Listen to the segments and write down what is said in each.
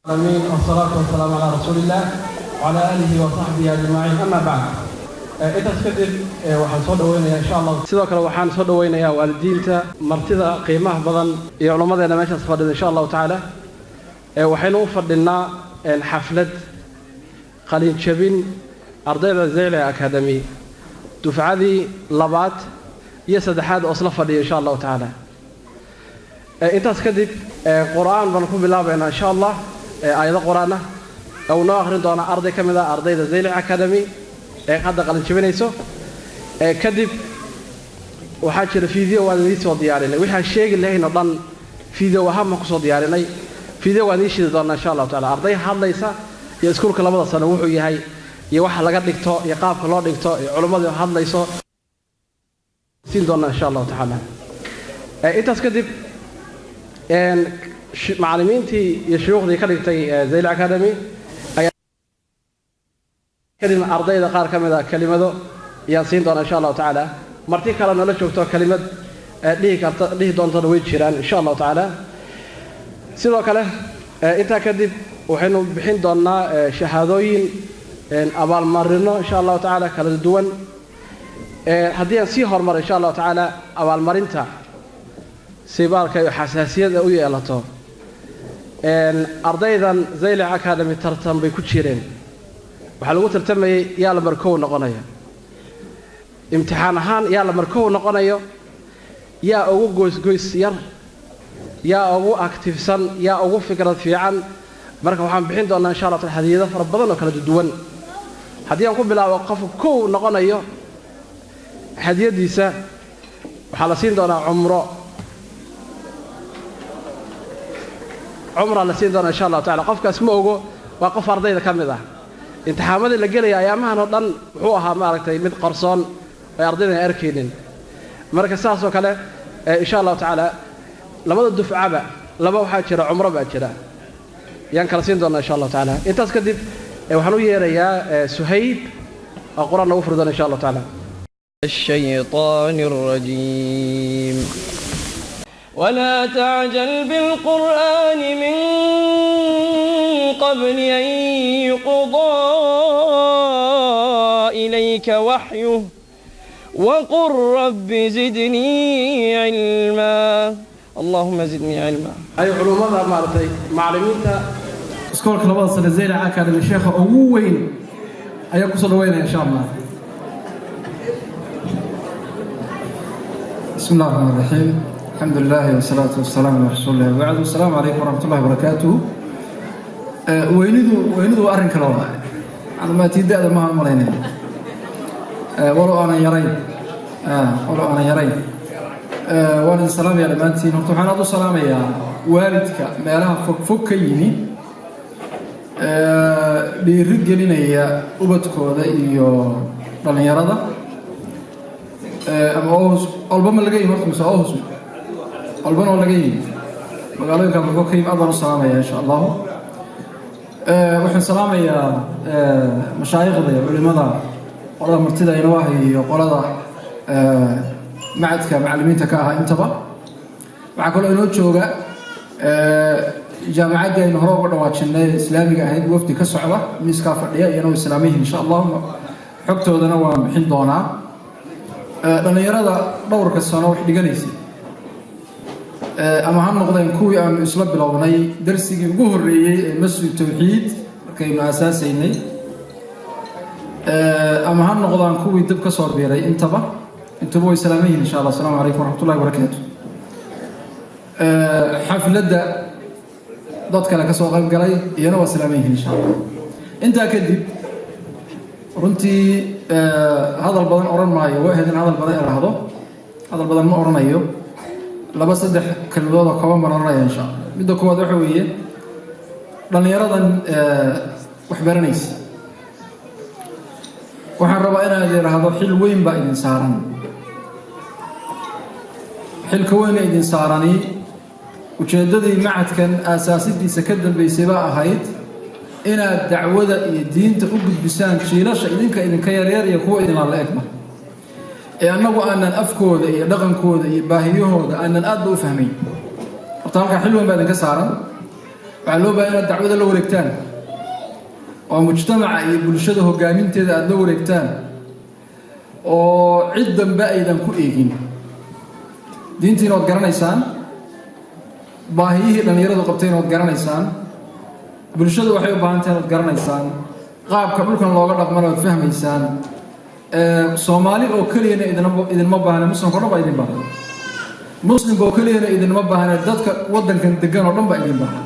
العالمين، والصلاة والسلام على رسول الله وعلى آله وصحبه أجمعين، أما بعد. Intaas kadib, waxaan soo dhaweynayaa insha Allah, sidoo kale waxaan soo dhaweynayaa waalidiinta, martida qiimaha badan iyo culammadeena meeshaas fadhida insha Allahu tacaala. Waxaynu u fadhinaa xaflad qalinjabin ardayda Zaylac Academy, dufcadii labaad iyo saddexaad oo isla fadhiya insha Allahu tacaala. Intaas kadib, Qur-aan baan ku bilaabaynaa insha Allah, aayado Qur-aan ah uu noo akhrin doona arday ka mid ah ardayda Zaylac Academy ee hadda qalin jabinayso. Kadib waxaa jira video waan idiin soo diyaarinay. Waxaan sheegi lahayn oo dhan video ahaan baan kusoo diyaarinay. Video waan idiin shidi doonaa insha Allahu taala, arday hadlaysa iyo iskuulka labada sano wuxuu yahay iyo waxa laga dhigto iyo qaabka loo dhigto iyo culimmadii hadlayso siin doonaa insha Allahu tacaala. Intaas kadib, macallimiintii iyo shuyuukhdii ka dhigtay Zaylac Academy ayaa kadibna ardayda qaar ka mid a kelimado ayaan siin doonaa insha Allahu tacaala. Marti kale nala joogto kelimad dhihi karta, dhihi doontana way jiraan insha Allahu tacaala. Sidoo kale, intaa kadib waxaynu bixin doonnaa shahaadooyin, abaalmarino insha Allahu tacaala kala duwan. Haddii aan sii horumaro insha Allahu tacaala abaalmarinta, si baalka xasaasiyada u yeelato, ardaydan Zaylac Academy tartan bay ku jireen. Waxaa lagu tartamayay yaa lambar kow noqonaya imtixaan ahaan, yaa lambar kow noqonayo, yaa ugu goysgoys yar, yaa ugu active-san, yaa ugu fikrad fiican. Marka waxaan bixin doonaa insha Allah taala hadiyado fara badan oo kala duwan. Haddii aan ku bilaabo qofka kow noqonayo, hadiyaddiisa waxaa la siin doonaa cumro. Cumraa la siin doonaa insha Allahu tacala. Qofkaas ma ogo, waa qof ardayda ka mid ah. Imtixaamadii la gelaya ayaamahan oo dhan wuxuu ahaa, maaragtay, mid qarsoon ay ardaydan arkaynin. Marka saas oo kale insha Allahu tacaala labada dufcaba laba waxaa jira, cumro baa jira, yaan kala siin doonaa insha Allahu tacaala. Intaas kadib, waxaan u yeerayaa Suhayb oo Qur-aan noogu furi doona insha Allahu tacaala. الشيطان الرجيم. ولا تعجل بالقرآن من قبل أن يقضى إليك وحيه وقل رب زدني علما. اللهم زدني علما. Ay culummada, maaragtay, macallimiinta iskoolka labada sane Zaylac Academy, sheekha ugu weyn ayaa kusoo dhaweynaya insha Allah. بسم الله الرحمن الرحيم، الحمد لله والصلاة والسلام على رسول الله، وبعد، السلام عليكم ورحمة الله وبركاته. Weynidu waa arrin kale waa macluumaatii da-da maahan malaynaya, walow aanan yarayn. Waan idin salaamayaa dhammaantiin. Horta waxaan aad u salaamayaa waalidka meelaha fog fog ka yimi, dhiiri gelinaya ubadkooda iyo dhallinyarada. Ama Ohus olbama laga yimi horta, mise Ohus olbana oo laga yimi, magaalooyinka fog ka yimi, aad baan u salaamaya insha Allahu. Waxaan salaamayaa mashaayikhda iyo culimada, qolada martida inoo ah iyo qolada macadka macallimiinta ka ahaa intaba. Waxaa kaloo inoo jooga jaamacaddii aynu hore uga dhawaajinay Islaamiga ahayd, wafdi ka socda miiskaa fadhiya, iyana way islaamiyihin insha Allah, xogtoodana waan bixin doonaa. Dhallinyarada dhowrka sano wax dhiganaysay, ama ha noqdeen kuwii aanu isla bilownay darsigii ugu horreeyey ee Masjid Tawxiid markaynu aasaasaynay, ama ha noqdaan kuwii dib ka soo biiray, intaba intuba way salaaman yihin insha Allah. Asalaamu calaykum waraxmatullahi wabarakaatu. Xafladda dad kale ka soo qayb galay iyana waa salaaman yihin insha Allah. Intaa kadib, runtii hadal badan odhan maayo. Waa ahayd in hadal badan iraahdo, hadal badan ma odhanayo. Laba saddex kelmadood oo kooban baan odhanaya insha Allah. Midda koowaad waxa weeye, dhallinyaradan wax baranaysa waxaan rabaa inaad idhaahdo xil weyn baa idin saaran. Xilka weyna idin saarani, ujeeddadii macadkan aasaasidiisa ka dambeysay baa ahayd inaad dacwada iyo diinta u gudbisaan jiilasha idinka idinka yaryar iyo kuwa idinla la egba, ee annagu aanan afkooda iyo dhaqankooda iyo baahiyahooda aanan aadba u fahmayn. Horta halkaa xil weyn baa idinka saaran. Waxaa loo baahan inaad dacwada la wareegtaan oo mujtamaca iyo bulshada hogaaminteeda aada la wareegtaan oo cid dambe aydan ku eegin. Diintiina waad garanaysaan, baahiyihii dhallinyaradu qabtayna waad garanaysaan, bulshadu waxay u baahan tahay waad garanaysaan, qaabka dhulkan looga dhaqmana waad fahmaysaan. Soomaali oo keliyana idinma baahna, muslimka o dhan baa idin baahan. Muslimka oo keliyana idinma baahna, dadka waddankan degan oo dhan baa idin baahan,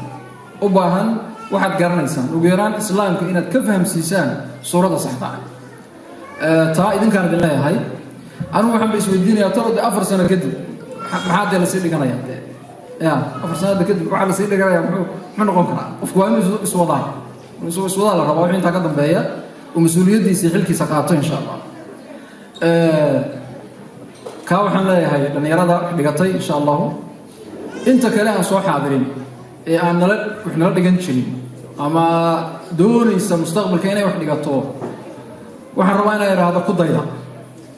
u baahan. Waxaad garanaysaan ugu yaraan islaamka inaad ka fahamsiisaan suuradda saxda ah. Taa idinkaan idin leeyahay. Anigu waxaan ba isweydiinayaa, talo de 4 sano kadib maxaa dee lasii dhiganaya? Ya, 4 sanada kadib waxaa lasii dhiganaya muxuu noqon karaa? Qofku waa inuu iswadaa, inuu iswadaa la rabaa, wixii intaa ka dambeeya uu mas-uuliyaddiisa iyo xilkiisa qaato, insha Allah. Kaa waxaan leeyahay dhallinyarada wax dhigatay, insha Allahu. Inta kale aan soo xaadirin ee aan nala wax nala dhigan jirin ama doonaysa mustaqbalka inay wax dhigato, waxaan rabaa inaa idhaahdo ku dayda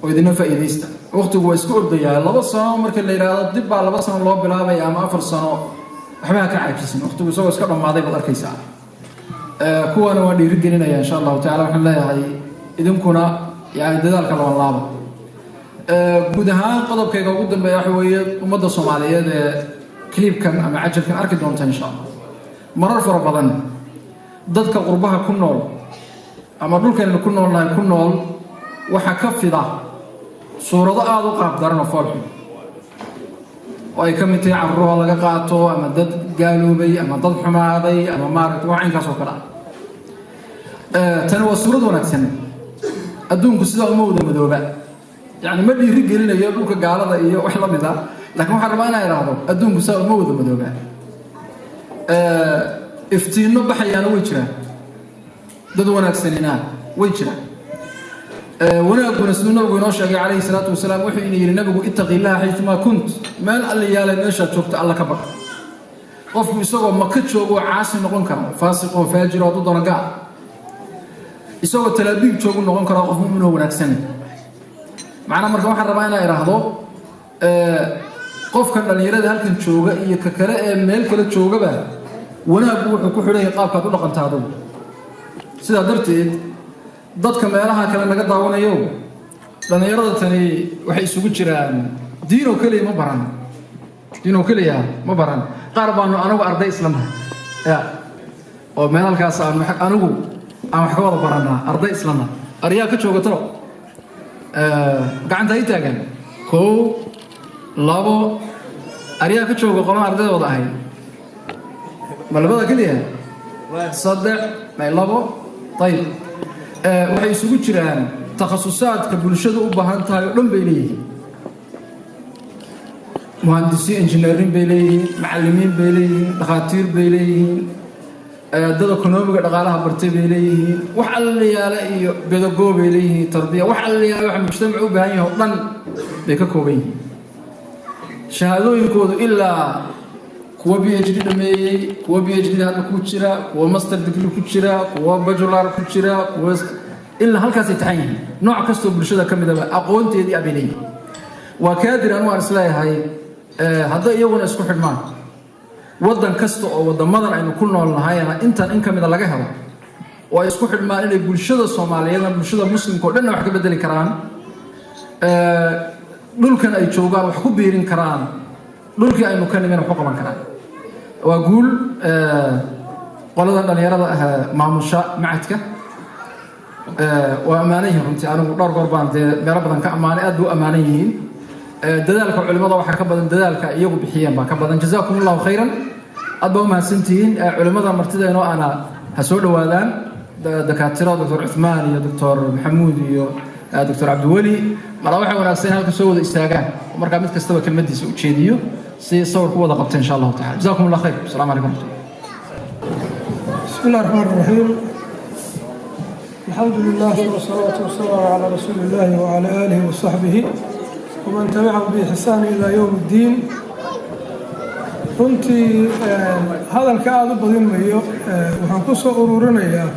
oo idina faa'iidaysta. Waqtigu waa iska ordayaa. 2 sano marka la yidhaahdo dib baa 2 sano loo bilaabaya ama 4 sano, waxba ha ka caajisin. Waqtigu isagoo iska dhammaaday baad arkaysaa. Kuwana waan dhiirigelinaya, insha Allahu tacala. Waxaan leeyahay idinkuna yani dadaalka laban laaba. Guud ahaan qodobkayga ugu dambeeya waxa weeye ummadda Soomaaliyeed ee clipkan ama cajalkan arki doonta, insha Allah. Marar fara badan dadka qurbaha ku nool ama dhulkanaynu ku noolnahay ku nool waxaa ka fida suurado aada u qaab daran oo foolxun, oo ay ka mid tahay carruurha laga qaato ama dad gaaloobay ama dad xumaaday ama maaragta wax caynkaas oo kale ah. Tani waa suurad wanaagsan. Adduunku sidaa uma wada madooba. Yacni ma dhiiri gelinayo dhulka gaalada iyo wax la mid a, laakiin waxaan rabaa inaan idhaahdo adduunku sidaa uma wada madooba. Iftiinno baxayaana way jiraan, dad wanaagsanina way jiraan. Wanaagguna siduu Nabigu inoo sheegay calayhi salaatu wasalaam, wuxuu ina yidhi Nabigu: "اتق الله حيثما كنت." Meel Alla yaalay meeshaad joogto Alla ka baq. Qofku isagoo Maka joogo caasi noqon kara, faasiq oo faajir oo hadduu doono gaal, isagoo Talaabiib joogu noqon kara qof mu'min oo wanaagsan. Macnaa marka waxaan rabaa inaan idhaahdo qofkan dhallinyarada halkan jooga iyo ka kale ee meel kale joogaba, wanaaggu wuxuu ku xidhan yahay qaabkaad u dhaqanta adugu. Sidaa darteed dadka meelaha kale naga daawanayo, dhallinyarada tani waxay isugu jiraan diin oo keliya ma baran, diin oo keliya ma baran. Qaar baanu anagu arday islanahay ya oo meel halkaas aan anigu aan wax ka wada barannaa, arday islana. Aryaa ka jooga talo gacanta ay taagan? Kow, labo, aryaa ka jooga qolada ardaydooda ahay? Ma labada keliya? Saddex, may, labo. Ayib, waxay isugu jiraan takhasusaadka bulshadu u baahan tahay oo dhan bay leeyihiin. Muhandisiin, injineerin bay leeyihiin, macallimiin bay leeyihiin, dhakhaatiir bay leeyihiin, dad economyga, dhaqaalaha bartay bay leeyihiin, wax allayaala iyo pedagogue bay leeyihiin, tarbiya, wax allayaala waxa mujtamacu u baahan yahay oo dhan bay ka kooban yihiin. Shahaadooyinkoodu ilaa kuwa PhD dhameeyey, kuwa PhD hadda ku jira, kuwa master degree ku jira, kuwa bachelor ku jira, kuwa ilaa halkaasay taxan yihiin. Nooc kastoo bulshada ka midaba aqoonteedii abay leeyihin. Waa kaadir. Anigu aan isleeyahay hadday iyaguna isku xidhmaan, waddan kasta oo waddamadan aynu ku nool nahayna intan in ka mida laga helo oo ay isku xidhmaan, inay bulshada Soomaaliyeed, bulshada Muslimka o dhanna wax ka bedeli karaan, dhulkan ay joogaan wax ku biirin karaan, dhulkii aynu ka nimin wax ku qaban karaan. Waa guul qoladan dhallinyarada ah maamusha macadka. Waa ammaanan yihiin runtii. Anigu dhowr goor baan dee meelo badan ka ammaanay. Aad bay u ammaanan yihiin. Dadaalka culimmada waxaa ka badan dadaalka iyagu bixiyeen baa ka badan. جزاكم الله خيرا. Aad baa umahadsantihiin. Culimmada martida inoo ana ha soo dhowaadaan, dakaatiro Doctor Cuthmaan iyo Doctor Maxamuud iyo Doctor Cabdiweli. Mala waxay wanaagsan in halka soo wada istaagaan oo markaa mid kastaba kelmadiisa u jeediyo si sawir ku wada qabta, insha Allahu tacala. جزاكم الله خير. السلام عليكم ورحمة الله. بسم الله الرحمن الرحيم. الحمد لله والصلاة والسلام على رسول الله وعلى آله وصحبه ومن تبعهم بإحسان إلى يوم الدين. Runtii hadalka aada u badin mayo. Waxaan ku soo ururinayaa,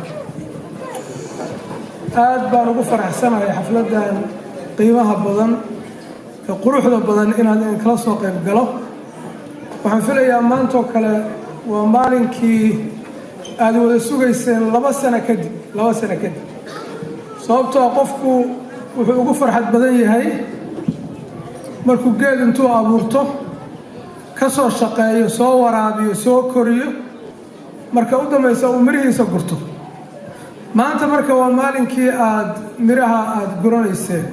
aad baan ugu faraxsanahay xafladdan qiimaha badan ee quruxda badan inaad idinkala soo qayb galo. Waxaan filayaa maantoo kale Waa maalinkii aada wada sugayseen 2 sano kadib, 2 sano kadib, sababtoo qofku wuxuu ugu farxad badan yahay markuu geed intuu abuurto, ka soo shaqeeyo, soo waraabiyo, soo koriyo, marka u dambaysa uu mirihiisa gurto. Maanta marka waa maalinkii aada miraha aada guranayseen.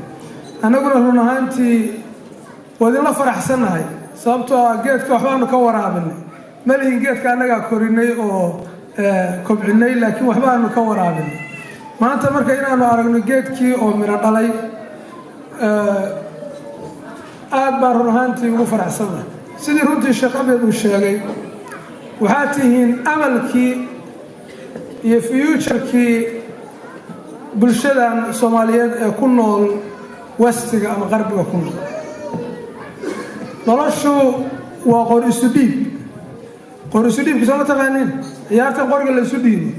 Annaguna run ahaantii waa idinla faraxsannahay, sababtoo ah geedka waxbaanu ka waraabinay. Malihin geedka annagaa korinay oo kobcinay, laakiin waxbaanu ka waraabinay. Maanta marka inaanu aragno geedkii oo miro dhalay, aad baan run ahaantii ugu faraxsannahay. Sidii runtii Sheekh Abyad uu sheegay, waxaad tihiin amalkii iyo future-kii bulshadan Soomaaliyeed ee ku nool West-iga ama Qarbiga ku nool. Noloshu waa qor isu dhiib. Qor isu dhiibka soo ma taqaaniin? Ciyaartan qoriga la isu dhiibo,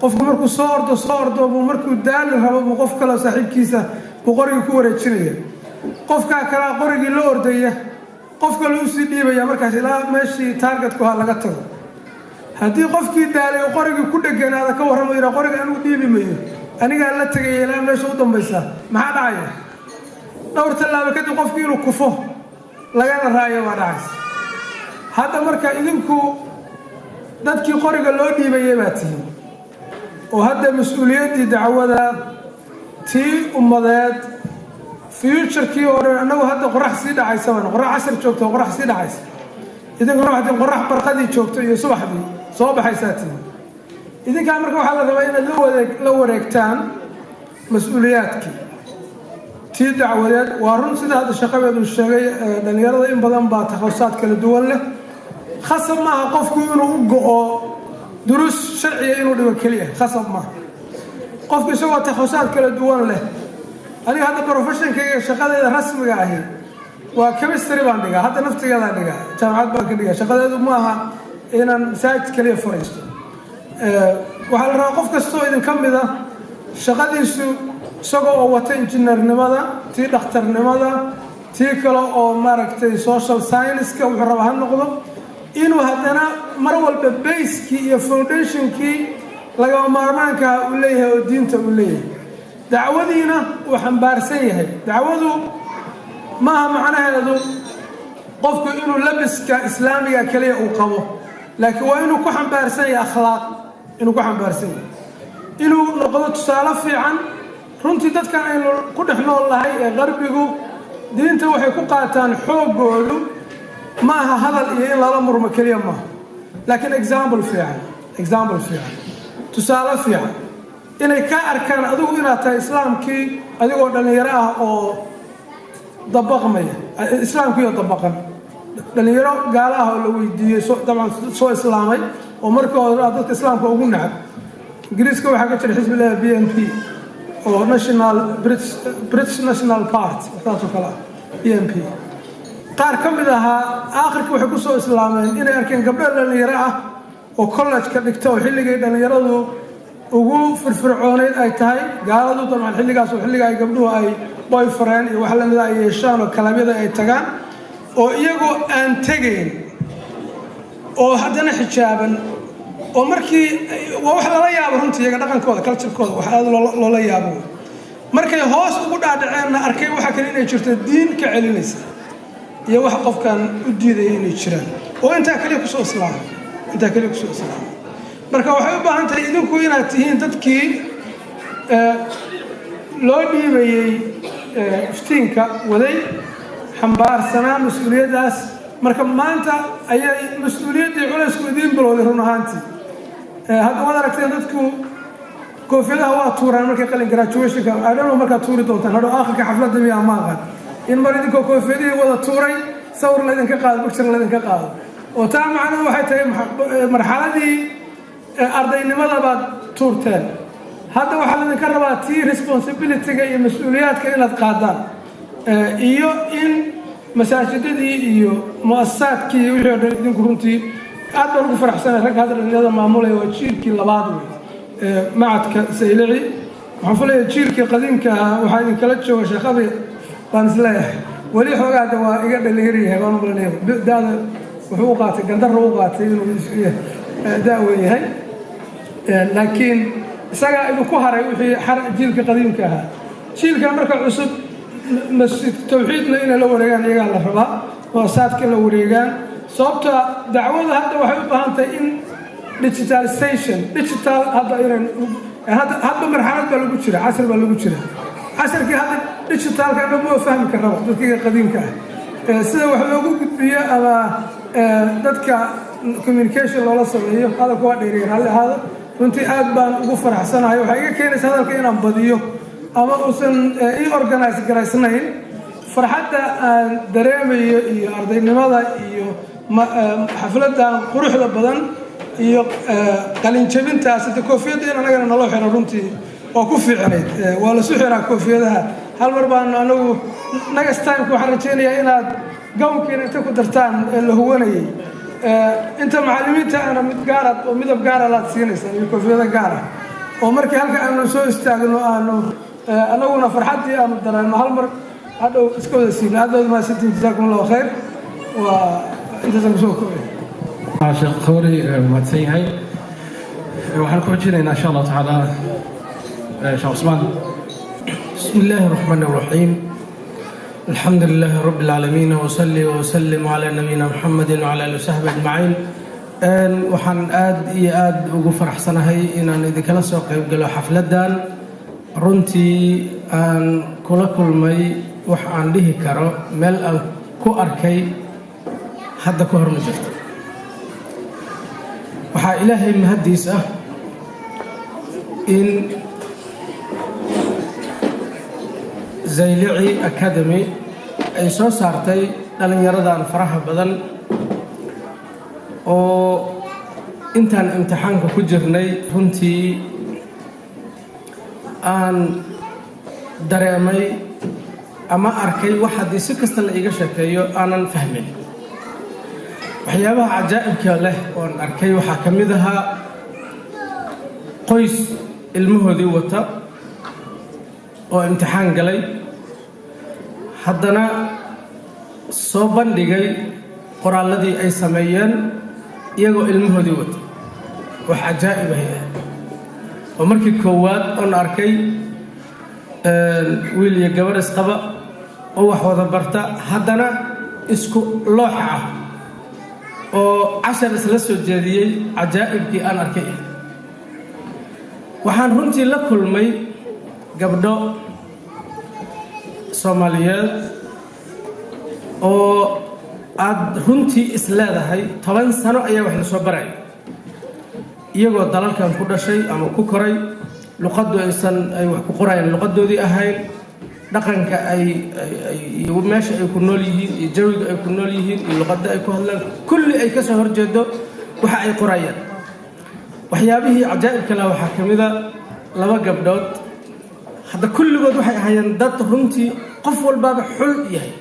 qofku markuu soo ordo, soo ordo buu, markuu daali rabo buu qof kaleo saaxiibkiisa buu qoriga ku wareejinaya. Qofkaa kalea qorigii la ordaya, qof kale usii dhiibaya, markaas ilaa meeshii target-ku ha laga tago. Haddii qofkii daalay oo qorigii ku dheganaada ka warramo, yidhaa, "Qoriga anigu dhiibi mayo, anigaa la tegaya ilaa meesha u dambaysa," maxaa dhacaya? Dhowr tallaabo kadib qofkii inuu kufo lagana raayo baa dhacaysa. Hadda marka idinku dadkii qoriga loo dhiibayay baa tihiin, oo hadda mas-uuliyaddii dacwada, tii ummadeed, future-kii oo dhan. Annagu hadda qorax sii dhacaysa baan, qorax casar joogto oo qorax sii dhacaysa. Idinkuna waxaad qorax barqadii joogto iyo subaxdii soo baxaysaa tihiin. Idinkaa marka waxaa la rabaa inaad la wareegtaan mas-uuliyaadkii tii dacwadeed. Waa run sida hadda shaqabeed uu sheegay, dhallinyarada in badan baa takhasusaad kala duwan leh. Khasab maaha qofku inuu u go'o duruus sharciga inuu dhigo keliya, khasab maaha. Qofku isagoo takhasusaad kala duwan leh, aniga hadda profession-kayga, shaqadeeda rasmiga ahi waa chemistry baan dhigaa. Hadda naftigeedaan dhigaa, jaamacad baan ka dhigaa. Shaqadeedu maaha inaan masaajid kaliya fariisto. Waxaa la rabaa qof kastoo idinka mid a shaqadiisu, isagoo oo wata injineernimada, tii dhakhtarnimada, tii kale oo maaragtay social science-ka, wuxuu raba ha noqdo, inuu haddana mar walba base-kii iyo foundation-kii lagama maarmaankaha uu leeyahay oo diinta uu leeyahay, dacwadiina uu xambaarsan yahay. Dacwadu maaha macnaheedu qofku inuu labiska islaamiga keliya uu qabo, laakiin waa inuu ku xambaarsan yahay akhlaaq, inuu ku xambaarsan yahay, inuu noqdo tusaale fiican. Runtii dadkan aynu ku dhex nool nahay ee Qarbigu diinta waxay ku qaataan xooggoodu ma aha hadal iyo in lala murmo keliya maaha, laakiin example fiican, example fiican, tusaale fiican inay ka arkaan adigu inaad tahay islaamkii, adigoo dhallinyaro ah oo dabaqmaya islaamkiioo dabaqan. Dhallinyaro gaalo ah oo la weydiiyey, dabcan soo islaamay oo markii hore dadka islaamka ugu nacab. Ingiriiska waxaa ka jira xisbi leeyahay BNP oo National British National Party, saasoo kale ah BNP. Qaar ka mid ahaa aakhirka waxay ku soo islaameen inay arkeen gabdho dhallinyaro ah oo college-ka dhigta, oo xilligay dhallinyaradu ugu firfircooneyd ay tahay. Gaaladu dabcan xilligaas oo xilliga ay gabdhuhu ay boyfriend iyo wax lamida ay yeeshaan oo club-yada ay tagaan, oo iyagoo aan tegayn oo haddana xijaaban, oo markii waa wax lala yaabo runtii iyaga dhaqankooda, culture-kooda, wax aada loola yaabo. Markay hoos ugu dhaadhaceenna arkay waxa kale inay jirto diin ka celinaysa iyo wax qofkan u diidaya inay jiraan, oo intaa kaliya kusoo islaamay, intaa kaliya kusoo islaamay. Marka waxay u baahan tahay idinku inaad tihiin dadkii loo dhiibayey iftiinka waday, xambaarsanaa mas-uuliyaddaas. Marka maanta ayay mas-uuliyaddii culaysku idiin bilowday run ahaantii. Hadda waad aragteen, dadku koofiyadaha waa tuuraan markay qalin graduation-ka. I don't know markaad tuuri doontaan hadhow aakhirka xafladda miyaa, ma aqaan, in mar idinkoo koofiyadihii wada tuuray sawir laydinka qaado, picture laydinka qaado, oo taa macnuhu waxay tahay marxaladii ardaynimada baad tuurteen. Hadda waxaa laydinka rabaa tii responsibility-ga iyo mas-uuliyaadka inaad qaadaan, iyo in masaajidadii iyo muasasaadkii iyo wixii o dhan idinku. Runtii aad baan ugu faraxsanay ragga hadda dhalinyarada maamulaya. Waa jiilkii labaad wey macadka Saylici. Waxaan filaya jiilkii qadiimka ahaa waxaa idinkala jooga sheekhabi baan isleeyahay. Weli xoogaa hadda waa iga dhalinyar yahay baan umalanaya, da-da Wuxuu u qaatay gandaro, u qaatay inuu da' weyn yahay, laakiin isagaa idinku haray wixii jiilka qadiimka ahaa. Jiilka marka cusub, Masjid Tawxiidna inay la wareegaan iyagaa la rabaa, moosaadka la wareegaan, sababta dacwada hadda waxay u baahan tahay in digitalization, digital hadda inan hadba marxalad baa lagu jira, casr baa lagu jira. Casarkii hadda digitalka annagu ma fahmi karraba. Dadkiga qadiimka ah, sida wax loogu gudbiyo ama dadka communication loola sameeyo. Hadalka waa dheeriyan, halli ahaado. Runtii aad baan ugu faraxsanahay. Waxay iga keenaysa hadalka inaan badiyo ama uusan ii organize garaysnayn farxadda aan dareemayo iyo ardaynimada iyo xafladan quruxda badan iyo qalinjabintaas. Hade koofiyadda in anagana naloo xiro runtii waa ku fiicnayd. Waa lasu xiraa koofiyadaha hal mar baanu anagu. Next timeka waxaan rajaynayaa inaad gownkiina inta ku dartaan la huwanayay. Inta macallimiinta ana mid gaara oo midab gaara laad siinaysaan iyo koofiyado gaara, oo markii halka aanu soo istaagno aanu anaguna farxaddii aanu dareenno hal mar hadhow iska wada siino. Aad baad mahadsantihin, jazaakum Allahu khayr. Waa intaasaan kusoo koobay. Sheekh Khawri mahadsan yahay. Waxaan ku xujinaynaa, insha Allahu tacaala, Sheekh Cusmaan. بسم الله الرحمن الرحيم، الحمد لله رب العالمين، وصلي وسلم على نبينا محمد وعلى آله وصحبه أجمعين. Waxaan aad iyo aad ugu faraxsanahay inaan idinkala soo qayb galo xafladdan. Runtii aan kula kulmay wax aan dhihi karo meel aan ku arkay hadda ka hor ma jirto. Waxaa Ilaahay mahaddiis ah in Zaylici Academy ay soo saartay dhallinyaradan faraha badan oo intaan imtixaanka ku jirnay runtii aan dareemay ama arkay wax haddii si kasta la iiga sheekeeyo aanan fahmin. Waxyaabaha cajaa'ibka leh oon arkay waxaa ka mid ahaa qoys ilmahoodii wata oo imtixaan galay, haddana soo bandhigay qoraalladii ay sameeyeen iyagoo ilmahoodii wata. Wax cajaa'ib ahay ahayd oo markii koowaad oon arkay wiil iyo gabar isqaba oo wax wada barta, haddana isku looxa ah oo cashar isla soo jeediyey. Cajaa'ibkii aan arkay ah, waxaan runtii la kulmay gabdho Soomaaliyeed oo aad runtii is leedahay 10 sano ayaa wax la soo baraya, iyagoo dalalkan ku dhashay ama ku koray, luqaddu aysan ay wax ku qorayaan luqadoodii ahayn, dhaqanka ay iyo meesha ay ku nool yihiin iyo jawiga ay ku nool yihiin iyo luqadda ay ku hadlaan kulli ay ka soo horjeedo waxa ay qorayaan. Waxyaabihii cajaa'ibka laha waxaa ka mid a laba gabdhood. Hadda kulligood waxay ahaayeen dad runtii qof walbaaba xul yahay.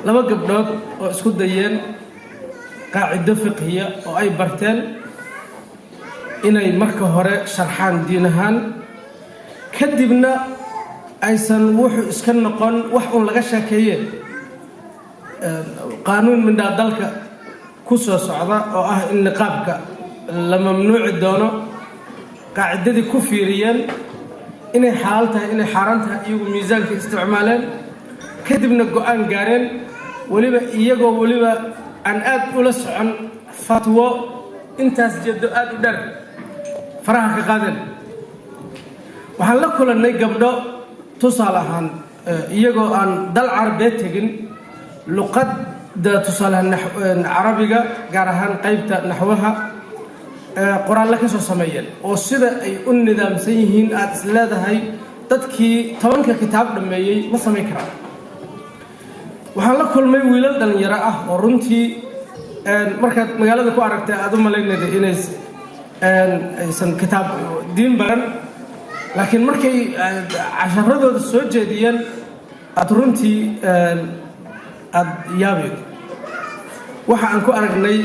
Laba gabdhood oo isku dayeen qaacido fiqhiya oo ay barteen inay marka hore sharxaan diin ahaan, kadibna aysan wuxuu iska noqon wax uun laga sheekeeye. Qaanuun mindhaa dalka ku soo socda oo ah in niqaabka la mamnuuci doono, qaacidadii ku fiiriyeen inay xalaal tahay, inay xaaraan tahay, iyagu miisaanka isticmaaleen, kadibna go'aan gaareen, weliba iyagoo weliba aan aad ula socon fatwo intaas jeedo aad u dheer faraha ka qaadeen. Waxaan la kulannay gabdho tusaale ahaan iyagoo aan dal Carabeed tegin, luqadda tusaaleahaan Carabiga, gaar ahaan qaybta naxwaha, qoraallo ka soo sameeyeen oo sida ay u nidaamsan yihiin aada is leedahay dadkii 10-ka kitaab dhammeeyey ma samayn karaan. Waxaan la kulmay wiilal dhallinyaro ah oo runtii markaad magaalada ku aragtay aada u malaynayda inay aysan kitaab diin baran, laakiin markay casharadooda soo jeediyeen aada runtii aada yaabeed. Waxa aan ku aragnay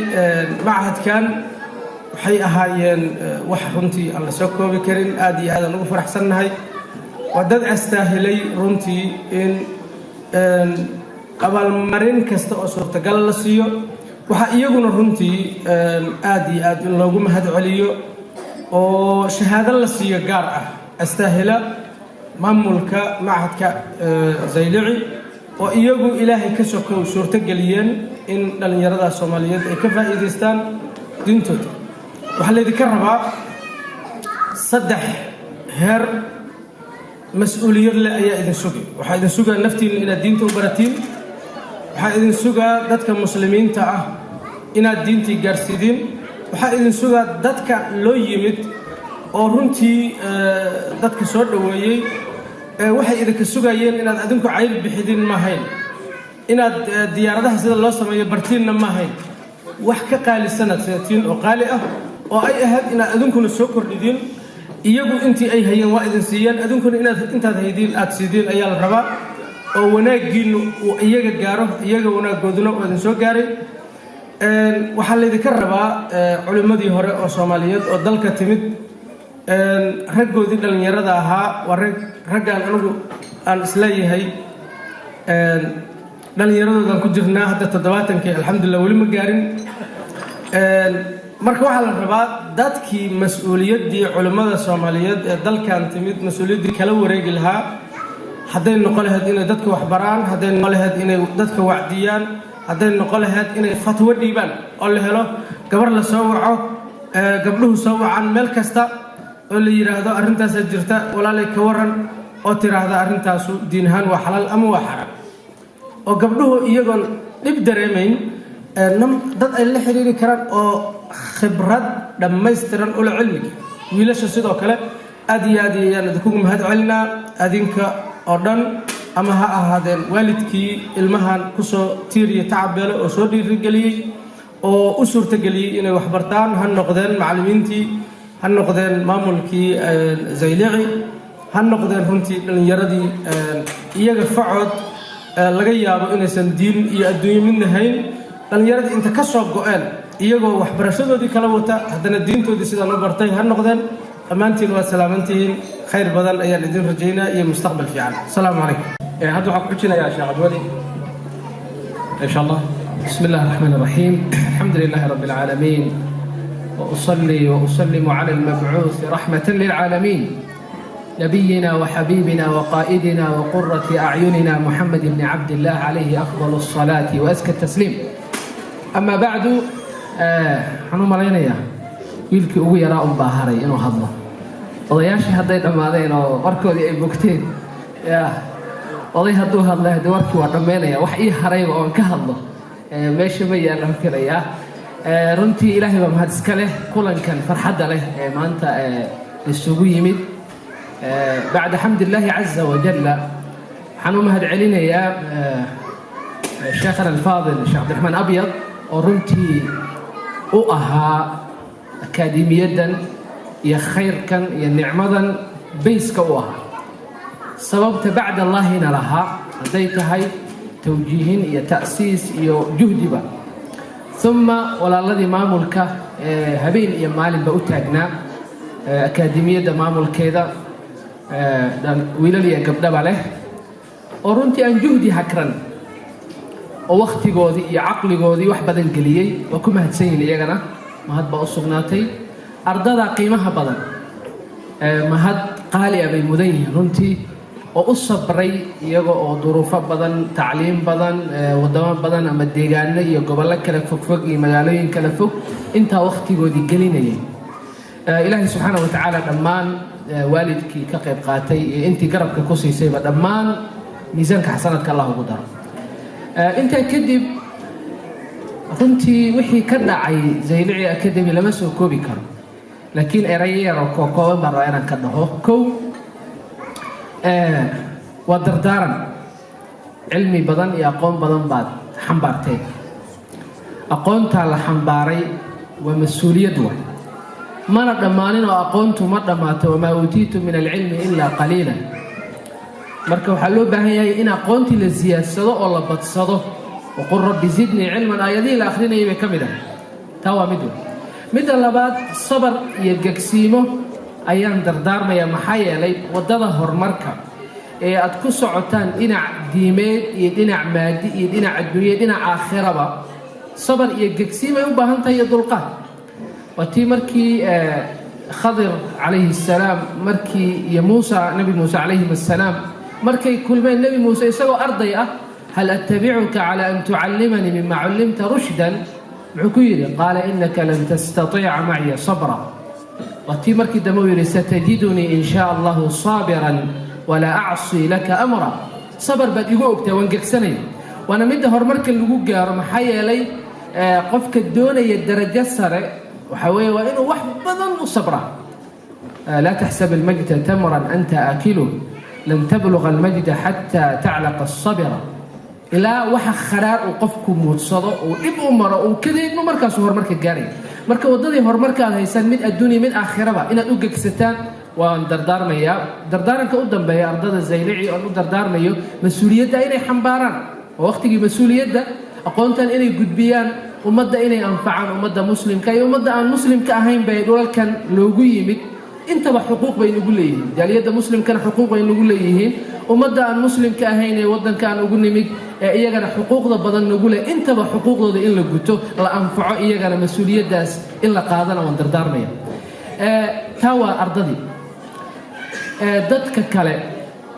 machadkan waxay ahaayeen wax runtii aan la soo koobi karin. Aad iyo aadaan ugu faraxsannahay. Waa dad astaahilay runtii in abaalmarin kasta oo suurtagala la siiyo. Waxaa iyaguna runtii aad iyo aad in loogu mahad celiyo oo shahaado la siiyo gaar ah astaahila maamulka machadka Zaylici, oo iyagu Ilaahay ka sokow suurtogeliyeen in dhallinyarada Soomaaliyeed ay ka faa'iidaystaan diintooda. Waxaa laydinka rabaa saddex heer mas-uuliyad leh ayaa idin sugay. Waxaa idin sugaa naftiinna inaad diinta u baratiin, waxaa idin sugaa dadka Muslimiinta ah inaad diintii gaarsiidiin, waxaa idin sugaa dadka loo yimid oo runtii dadka soo dhoweeyey. Waxay idinka sugayeen inaad adinku cayr bixidin maahayn, inaad diyaaradaha sida loo sameeyo bartiinna maahayn. Wax ka qaalisanaad sidatiin oo qaali ah oo ay ahayd inaad adinkuna soo kordhidiin. Iyagu intii ay hayeen waa idin siiyeen, adinkuna inaad intaad haydiin aad siidiin ayaa la rabaa, oo wanaaggiinnu uu iyaga gaaro, iyaga wanaaggooduna uu idin soo gaaray. Waxaa laydinka rabaa culimmadii hore oo Soomaaliyeed oo dalka timid, raggoodii dhallinyarada ahaa, waa rag raggaan anigu aan isleeyahay dhallinyaradoodan ku jirnaa hadda, 70-kii alxamdulillah weli ma gaarin. Marka waxaa la rabaa dadkii mas-uuliyaddii culimmada Soomaaliyeed ee dalkan timid mas-uuliyaddii kala wareegi lahaa, hadday noqon lahayd inay dadka waxbaraan, hadday noqon lahayd inay dadka wacdiyaan, hadday noqon lahayd inay fatwo dhiibaan, oo la helo gabar la soo waco, gabdhuhu soo wacaan meel kasta oo la yidhaahdo arrintaasaa jirta, walaalay ka waran, oo tiraahda arrintaasu diin ahaan waa xalaal ama waa xaraam, oo gabdhuhu iyagoon dhib dareemayn dad ay la xiriiri karaan oo khibrad dhammaystiran ula cilmiga. Wiilasha sidoo kale aad iyo aad ayaan idinkugu mahad celinaa adinka oo dhan, ama ha ahaadeen waalidkii ilmahan kusoo tiiriya tacabeele oo soo dhiirigeliyey oo u suurtageliyey inay waxbartaan, ha noqdeen macallimiintii, ha noqdeen maamulkii Zaylici, ha noqdeen runtii dhallinyaradii iyaga facood laga yaabo inaysan diin iyo adduunyo midna hayn. Dhallinyaradii inta ka soo go-een iyagoo waxbarashadoodii kala wata haddana diintoodii sidaan u bartay ha noqdeen. Dhammaantiin waad salaamantihiin, khayr badan ayaan idin rajaynaa iyo mustaqbal fiican. Asalaamu calaykum. Hadda waxaan ku xujinayaa Sheekh Cabdiweli, insha Allah. بسم الله الرحمن الرحيم، الحمد لله رب العالمين، وأصلي وأسلم على المبعوث رحمة للعالمين، نبينا وحبيبنا وقائدنا وقرة أعيننا محمد بن عبد الله، عليه أفضل الصلاة وأزكى التسليم. أما بعد، waxaan u malaynayaa wiilkii ugu yaraa un baa haray inuu hadlo. Odayaashii hadday dhammaadeen oo warkoodii ay bogteen, ya oday hadduu hadlay haddii warkii waa dhammaynaya, wax ii harayba oon ka hadlo meesha ma yaallan filayaa. Runtii Ilaahay baa mahad iska leh kulankan farxadda leh ee maanta isugu yimid. Bacda xamd illaahi caza wajalla, waxaan u mahad celinayaa sheekhana alfaadil Sheekh Cabdiraxmaan Abyad, oo runtii u ahaa akaademiyadan iyo khayrkan iyo nicmadan bayska u ahaa, sababta bacd Allaahina lahaa, hadday tahay tawjiihin iyo ta'siis iyo juhdiba. Uma walaaladii maamulka ee habeen iyo maalinba u taagnaa akaademiyadda maamulkeeda, wiilal iyo gabdhaba leh, oo runtii aan juhdi hakran oo wakhtigoodii iyo caqligoodii wax badan geliyey, waa ku mahadsan yihin iyagana, mahad baa u sugnaatay. Ardada qiimaha badan mahad qaali ah bay mudan yihiin runtii, oo u sabray iyaga oo duruufo badan, tacliim badan, waddamo badan ama deegaano iyo gobollo kale fogfog iyo magaalooyin kale fog intaa wakhtigoodii gelinayay. Ilaahay subxaana wa tacaala dhammaan waalidkii ka qayb qaatay iyo intii garabka ku siisayba dhammaan miisaanka xasanaadka Allah ugu daro. Intaa kadib, runtii wixii ka dhacay Zaylici Academy lama soo koobi karo, laakiin erayo yar oo kookooban baan rabaa inaan ka dhaho. Kow, waa dardaaran. Cilmi badan iyo aqoon badan baad xambaarteen. Aqoontaa la xambaaray waa mas-uuliyad waay, mana dhammaanin oo aqoontu ma dhammaato. Wamaa uutiitu min alcilmi ilaa qaliila. Marka waxaa loo baahan yahay in aqoontii la siyaadsado oo la badsado. Waqul rabbi zidnii cilman, aayadihii la akhrinayay bay ka mid ahay. Taa waa mid wey. Midda labaad, sabar iyo gegsiimo ayaan dardaarmayaa, maxaa yeelay waddada horumarka ee aad ku socotaan dhinac diimeed iyo dhinac maadi iyo dhinac adduunya, dhinac aakhiraba. Sabar iyo gegsiimay u baahan tahay iyo dulqaad. Waa tii markii Khadir calayhi assalaam markii iyo Muusa, Nebi Muuse calayhim assalaam, markay kulmeen, Nebi Muuse isagoo arday ah, "Hal attabicuka cala an tucallimanii mima cullimta rushdan?" Muxuu ku yidhi? "Qaala inaka lan tastatiica maciya sabra." Waa tii markii dambe uu yidhi, "Satajidunii in shaa Allahu saabiran walaa acsii laka amra." Sabar baad igu ogtaa, waan gegsanaya. Waana midda horumarka lagu gaaro, maxaa yeelay qofka doonaya darajo sare waxa weeye waa inuu wax badan u sabraa. "Laa taxsab almajda tamran anta aakiluh, lan tabluga almajda xataa taclaqa asabira." Ilaa waxa kharaar uu qofku muudsado, uu dhib u maro, uu kadeedmo, markaasuu horumarka gaaraya. Marka waddadii horumarka aad haysaan, mid adduuniya mid aakhiraba, inaad u gegsataan waan dardaarmayaa. Dardaaranka u dambeeya ardada Zaylici oon u dardaarmayo, mas-uuliyadda inay xambaaraan oo waqtigii mas-uuliyadda aqoontan inay gudbiyaan, ummadda inay anfacaan, ummadda muslimka iyo ummadda aan muslimka ahayn bay dhulalkan loogu yimid intaba xuquuq bay nagu leeyihiin. Jaaliyadda muslimkana xuquuq bay nagu leeyihiin, ummadda aan muslimka ahayn ee waddankaan ugu nimid ee iyagana xuquuqda badan nagu leh, intaba xuquuqdooda in la guto, la anfaco, iyagana mas-uuliyaddaas in la qaadana waan dardaarmaya. Taa waa ardadii. Dadka kale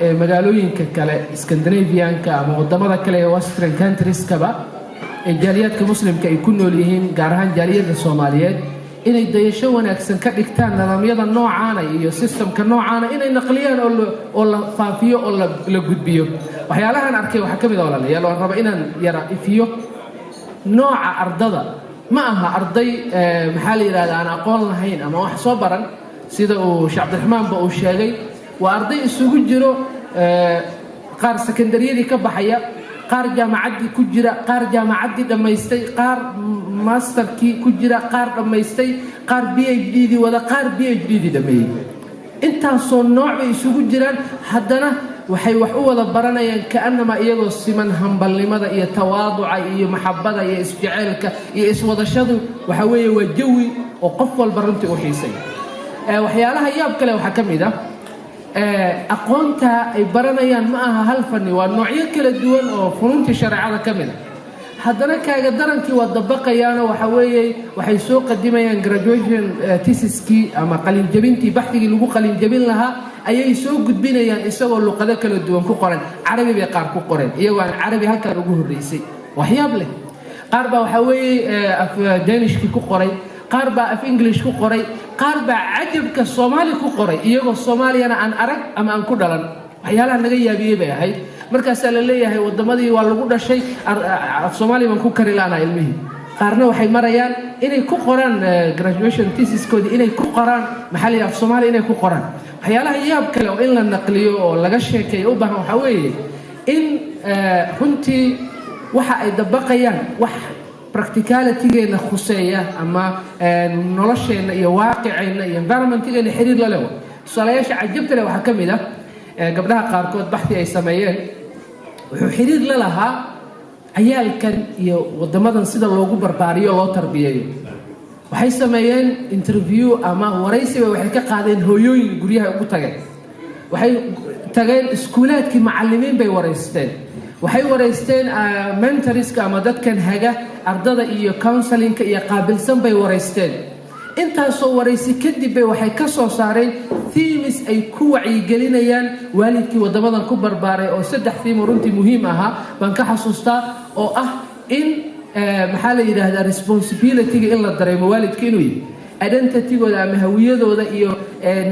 ee magaalooyinka kale, Scandinavianka ama wadamada kale ee Western countrieskaba, ee jaaliyaadka muslimka ay ku nool yihiin, gaar ahaan jaaliyadda Soomaaliyeed, inay dayasho wanaagsan ka dhigtaan nidaamyada noocaana iyo systemka noocaana, inay naqliyaan oo la faafiyo oo la gudbiyo. Waxyaalahan arkay waxaa ka mid a, walaalayaal, oon raba inaan yara ifiyo nooca ardada. Ma aha arday, maxaa la yidhahda, aan aqoon lahayn ama wax soo baran. Sida uu Sheekh Cabdiraxmaanba uu sheegay, waa arday isugu jiro qaar sekondariyadii ka baxaya, qaar jaamacaddii ku jira, qaar jaamacaddii dhammaystay, qaar masterkii ku jira, qaar dhammaystay, qaar PhD dii wada, qaar PhD dii dhameeyey. Intaasoo nooc bay isugu jiraan. Haddana waxay wax u wada baranayaan kaanamaa iyagoo siman. Hambalnimada iyo tawaaduca iyo maxabada iyo isjeceelka iyo iswadashadu waxa weeye waa jawi oo qof walba runtii u xiisay. Waxyaalaha yaab kale waxaa ka mid ah, aqoonta ay baranayaan ma aha hal fani, waa noocyo kala duwan oo funuuntii shareecada ka mid a. Haddana kaaga darankii waa dabaqayaanoo waxa weeye waxay soo qadimayaan graduation thesiskii ama qalinjabintii, baxdigii lagu qalinjabin lahaa ayay soo gudbinayaan isagoo luqado kala duwan ku qoran. Carabi bay qaar ku qoreen, iyagoo aan carabi halkan ugu horreysay. Waxyaab leh, qaar baa waxaa weeye af Danishkii ku qoray, qaar baa af English ku qoray, qaar baa cajabka Soomaali ku qoray, iyagoo Soomaaliyana aan arag ama aan ku dhalan. Waxyaalaha naga yaabiyey bay ahayd. Markaasaa la leeyahay waddamadii waa lagu dhashay, af Soomaaliya baan ku kari laanaa ilmihii. Qaarna waxay marayaan inay ku qoraan graduation thesiskoodii, inay ku qoraan, maxaa la yidhaha, af Soomaaliya inay ku qoraan. Waxyaalaha yaab kale oo in la naqliyo oo laga sheekeeyo u baahan waxaa weeye in runtii waxa ay dabaqayaan wax practicalitygeena khuseeya ama nolosheenna iyo waaqiceenna iyo environmentgeena xiriir la leh. Tusaalayaasha cajabta leh waxaa ka mid ah gabdhaha qaarkood baxdi ay sameeyeen wuxuu xiriir la lahaa ciyaalkan iyo waddamadan sida loogu barbaariyo, loo tarbiyeeyo. Waxay sameeyeen interview ama waraysiba, waxay ka qaadeen hooyooyin guryaha ugu tageen, waxay tageen iskuulaadkii, macallimiin bay waraysteen, waxay waraysteen mentoriska ama dadkan haga ardada iyo counselingka iyo qaabilsan bay waraysteen. Intaasoo waraysi kadib bay waxay ka soo saareen themes ay ku wacyigelinayaan waalidkii waddamadan ku barbaaray, oo saddex theme oo runtii muhiim ahaa baan ka xasuustaa, oo ah in, maxaa la yidhaahdaa, responsibilityga in la dareemo waalidka inuu yahay identitygooda ama hawiyadooda iyo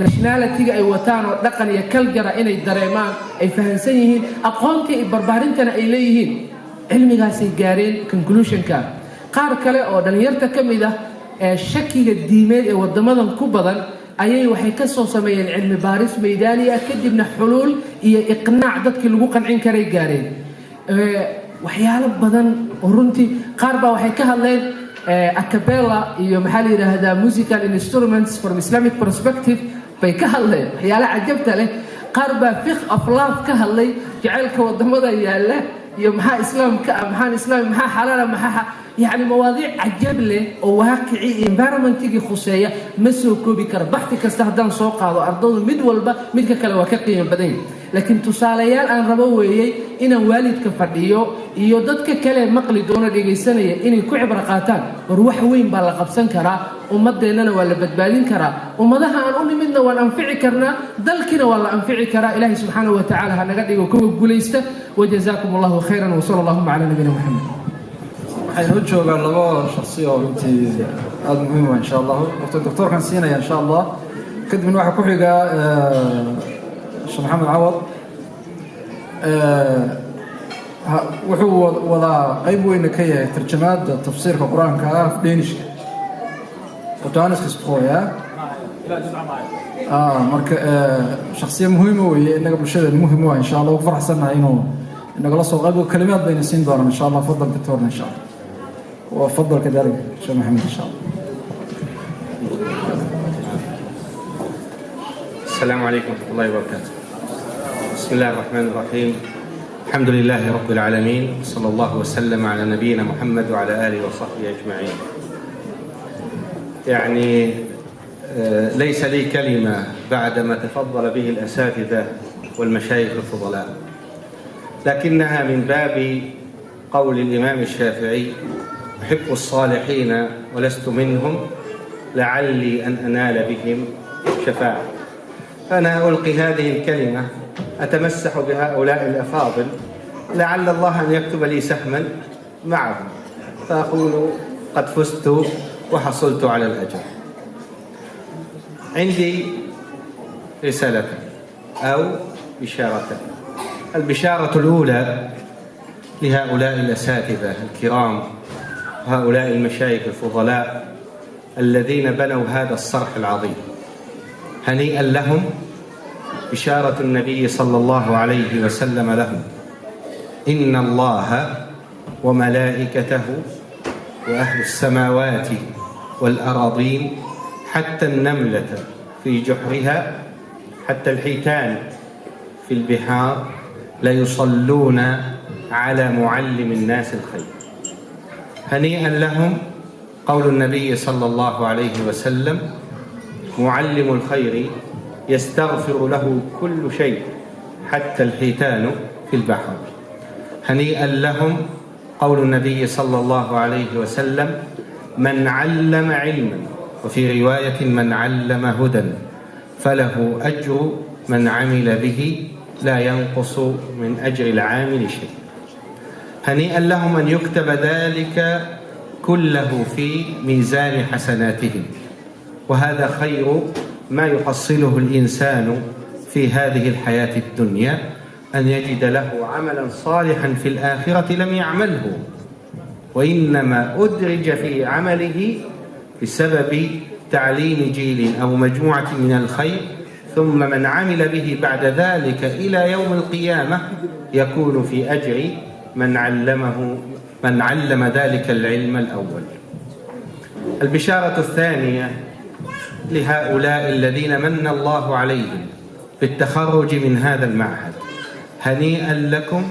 nationalityga ay wataan oo dhaqan iyo culture inay dareemaan, ay fahamsan yihiin, aqoonta iyo barbaarintana ay leeyihiin. Cilmigaasay gaareen conclusionka. Qaar kale oo dhallinyarta ka mid ah ee shakiga diimeed ee waddamadan ku badan ayay waxay ka soo sameeyeen cilmi baaris maydaani ah, kadibna xuluul iyo iqnaac dadkii lagu qancin karay gaareen. Waxyaalo badan oo runtii, qaar baa waxay ka hadleen acapella iyo, maxaa la yidhaahdaa, musical instruments from Islamic perspective bay ka hadleen. Waxyaalo cajabta leh, qaar baa fiqh of love ka hadlay, jaceylka wadamada yaalla iyo maxaa islaamka ah, maxaan islaam, maxaa xalaala, maxaa, yacni, mawaadiic cajab leh oo waaqicii iyo environmentigii khuseeya. Ma soo koobi kara. Baxti kasta haddaan soo qaado, ardadu mid walba midka kale waa ka qiimo badan yahay. Laakiin tusaalayaal aan rabo weeyey inaan waalidka fadhiyo iyo dadka kale maqli doono, dhegaysanaya, inay ku cibro qaataan. War, wax weyn baa la qabsan karaa, ummadeennana waa la badbaadin karaa, ummadaha aan u nimidna waan anfici karnaa, dalkiina waa la anfici karaa. Ilaahay subxaanahu wa tacaala ha naga dhigo kuwa guulaysta. وجزاكم الله خيرا وصلى اللهم على نبينا محمد. Waxaynu u joogaa laba shaksi oo runtii aada muhiim ah, insha Allahu. Horta doctoorkan siinaya, insha Allah. Kadibna waxaa ku xigaa Sheekh Maxamed Cawad. Wuxuu wadaa, qeyb weyna ka yahay tarjamaadda tafsiirka Qur-aanka ah Dhanishka på dansk sprog, ja. Marka shaksiya muhiima weeye, innaga bulshadeena muhim u ah. Insha Allah, ugu faraxsannahay inuu inagala soo qayb. Kalimaad bayna siin doonaan, insha Allah. Fadal doctorna, insha Allah, وفضل كذلك شيخ محمد، ان شاء الله. السلام عليكم ورحمة الله وبركاته. بسم الله الرحمن الرحيم. الحمد لله رب العالمين، صلى الله وسلم على نبينا محمد وعلى آله وصحبه أجمعين. يعني ليس لي كلمة بعد ما تفضل به الأساتذة والمشايخ الفضلاء، لكنها من باب قول الإمام الشافعي: أحب الصالحين ولست منهم، لعلي أن أنال بهم شفاعة. فأنا ألقي هذه الكلمة أتمسح بهؤلاء الأفاضل، لعل الله أن يكتب لي سهما معهم، فأقول قد فزت وحصلت على الأجر. عندي رسالة أو بشارة. البشارة الأولى لهؤلاء الأساتذة الكرام، هؤلاء المشايخ الفضلاء الذين بنوا هذا الصرح العظيم، هنيئا لهم. بشارة النبي صلى الله عليه وسلم لهم: إن الله وملائكته وأهل السماوات والأراضين، حتى النملة في جحرها، حتى الحيتان في البحار، ليصلون على معلم الناس الخير. هنيئا لهم. قول النبي صلى الله عليه وسلم: معلم الخير يستغفر له كل شيء، حتى الحيتان في البحر. هنيئا لهم. قول النبي صلى الله عليه وسلم: من علم علما، وفي رواية: من علم هدى، فله أجر من عمل به، لا ينقص من أجر العامل شيء. هنيئا لهم أن يكتب ذلك كله في ميزان حسناتهم، وهذا خير ما يحصله الإنسان في هذه الحياة الدنيا، أن يجد له عملا صالحا في الآخرة لم يعمله، وإنما أدرج في عمله بسبب تعليم جيل أو مجموعة من الخير، ثم من عمل به بعد ذلك إلى يوم القيامة يكون في أجر من علمه، من علم ذلك العلم الأول. البشارة الثانية لهؤلاء الذين من الله عليهم بالتخرج من هذا المعهد: هنيئا لكم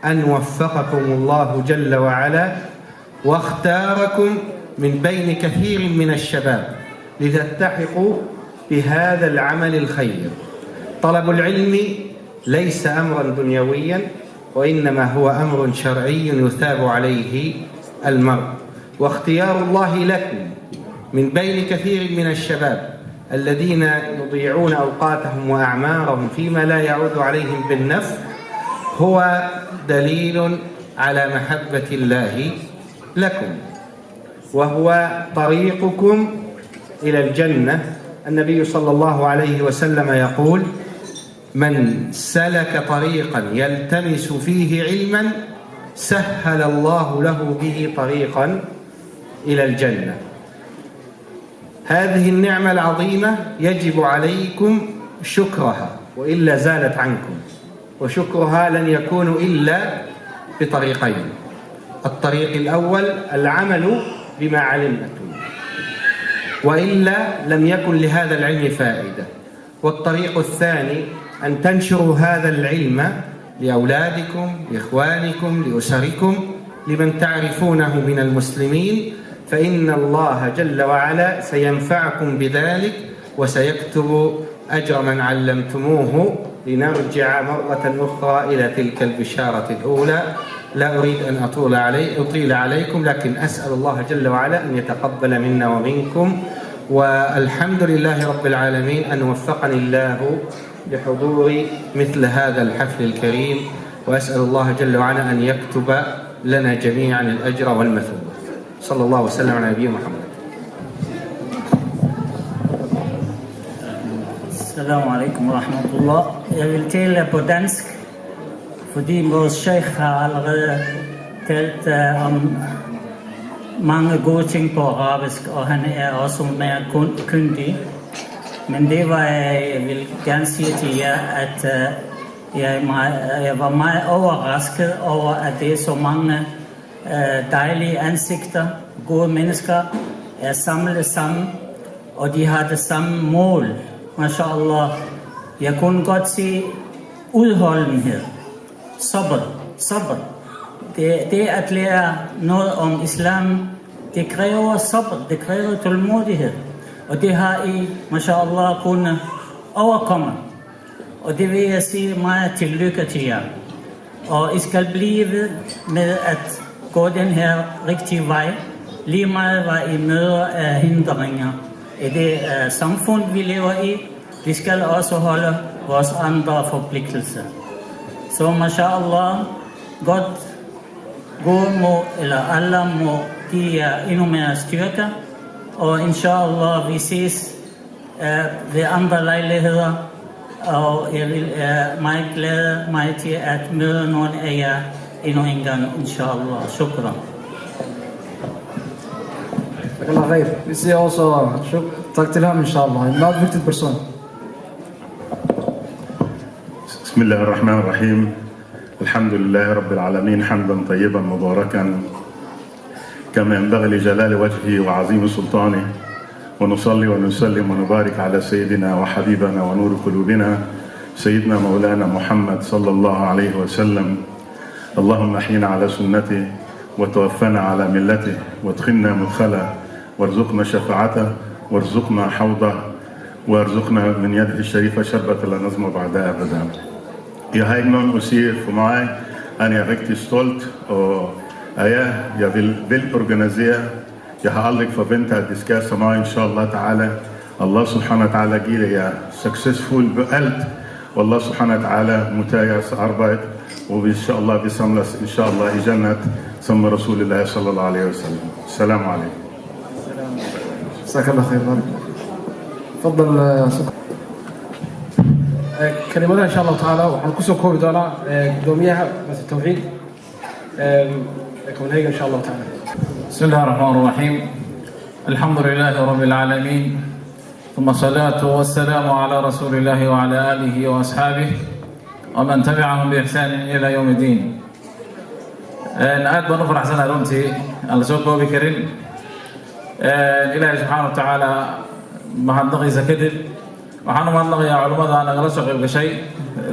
أن وفقكم الله جل وعلا واختاركم من بين كثير من الشباب لتلتحقوا بهذا العمل الخير. طلب العلم ليس أمرا دنيويا، وإنما هو أمر شرعي يثاب عليه المرء. واختيار الله لكم من بين كثير من الشباب الذين يضيعون أوقاتهم وأعمارهم فيما لا يعود عليهم بالنفع هو دليل على محبة الله لكم، وهو طريقكم إلى الجنة. النبي صلى الله عليه وسلم يقول: من سلك طريقا يلتمس فيه علما، سهل الله له به طريقا إلى الجنة. هذه النعمة العظيمة يجب عليكم شكرها، وإلا زالت عنكم، وشكرها لن يكون إلا بطريقين: الطريق الأول العمل بما علمتم، وإلا لم يكن لهذا العلم فائدة، والطريق الثاني أن تنشروا هذا العلم لأولادكم، لإخوانكم، لأسركم، لمن تعرفونه من المسلمين، فإن الله جل وعلا سينفعكم بذلك وسيكتب أجر من علمتموه لنرجع مرة أخرى إلى تلك البشارة الأولى. لا أريد أن أطيل عليكم، لكن أسأل الله جل وعلا أن يتقبل منا ومنكم، والحمد لله رب العالمين أن وفقني الله لحضور مثل هذا الحفل الكريم، وأسأل الله جل وعلا أن يكتب لنا جميعا الأجر والمثوبة. صلى الله وسلم على نبينا محمد. السلام عليكم ورحمة الله. Jeg vil tale på dansk, fordi vores sheikh har allerede talt om mange gode ting på arabisk, og han er også mere kyndig. Men det var jeg vil gerne sige til jer, at jeg var meget overrasket over, at det er så mange dejlige ansigter, gode mennesker, er samlet sammen, og de har det samme mål. MashaAllah. Jeg kunne godt se udholdenhed. Sabr. Sabr. Det at lære noget om islam, det kræver sabr, det kræver tålmodighed. Og det har I, mashallah, kunnet overkomme. Og det vil jeg sige meget tillykke til jer. Og I skal blive ved med at gå den her rigtige vej, lige meget hvad I møder af hindringer. I det samfund, vi lever i, vi skal også holde vores andre forpligtelser. Så mashallah, godt, God må, eller Allah må give jer endnu mere styrke, og inshallah, vi ses ved andre lejligheder, og jeg vil meget glæde mig til at møde nogle af jer endnu en gang, inshallah. Shukran. الله خير. Vi siger også tak til ham, inshallah. En meget vigtig person. بسم الله الرحمن الرحيم. الحمد لله رب العالمين حمدا طيبا مباركا كما ينبغي لجلال وجهه وعظيم سلطانه، ونصلي ونسلم ونبارك على سيدنا وحبيبنا ونور قلوبنا سيدنا مولانا محمد صلى الله عليه وسلم. اللهم احينا على سنته وتوفنا على ملته وادخلنا مدخله وارزقنا شفاعته وارزقنا حوضه وارزقنا من يده الشريفة شربة لا نظمأ بعدها أبدا. Jeg har ikke nogen at sige for mig, at jeg er rigtig stolt, og jeg vil organisere. Jeg har aldrig forventet, at det skal så meget, inshallah ta'ala. Allah subhanahu wa ta'ala giver jer succesfuld på alt, og Allah subhanahu wa ta'ala modtager jeres arbejde, og inshallah vi samles inshallah i Jannat, som Rasulullah sallallahu alaihi wa sallam. Assalamu alaikum. جزاك الله خير. بارك تفضل. كلمة إن شاء الله تعالى waxaan ku soo koobi doonaa gudoomiyaha masjid tawxiid Copenhagen إن شاء الله تعالى. بسم الله الرحمن الرحيم. الحمد لله رب العالمين، ثم الصلاة والسلام على رسول الله وعلى آله وأصحابه ومن تبعهم بإحسان إلى يوم الدين. Aad baan u faraxsanahay runtii aan la soo koobi karin. Ilaahay subxaana wa tacaala mahadnaqiisa kadib waxaan u mahadnaqayaa culimmada nagala soo qayb gashay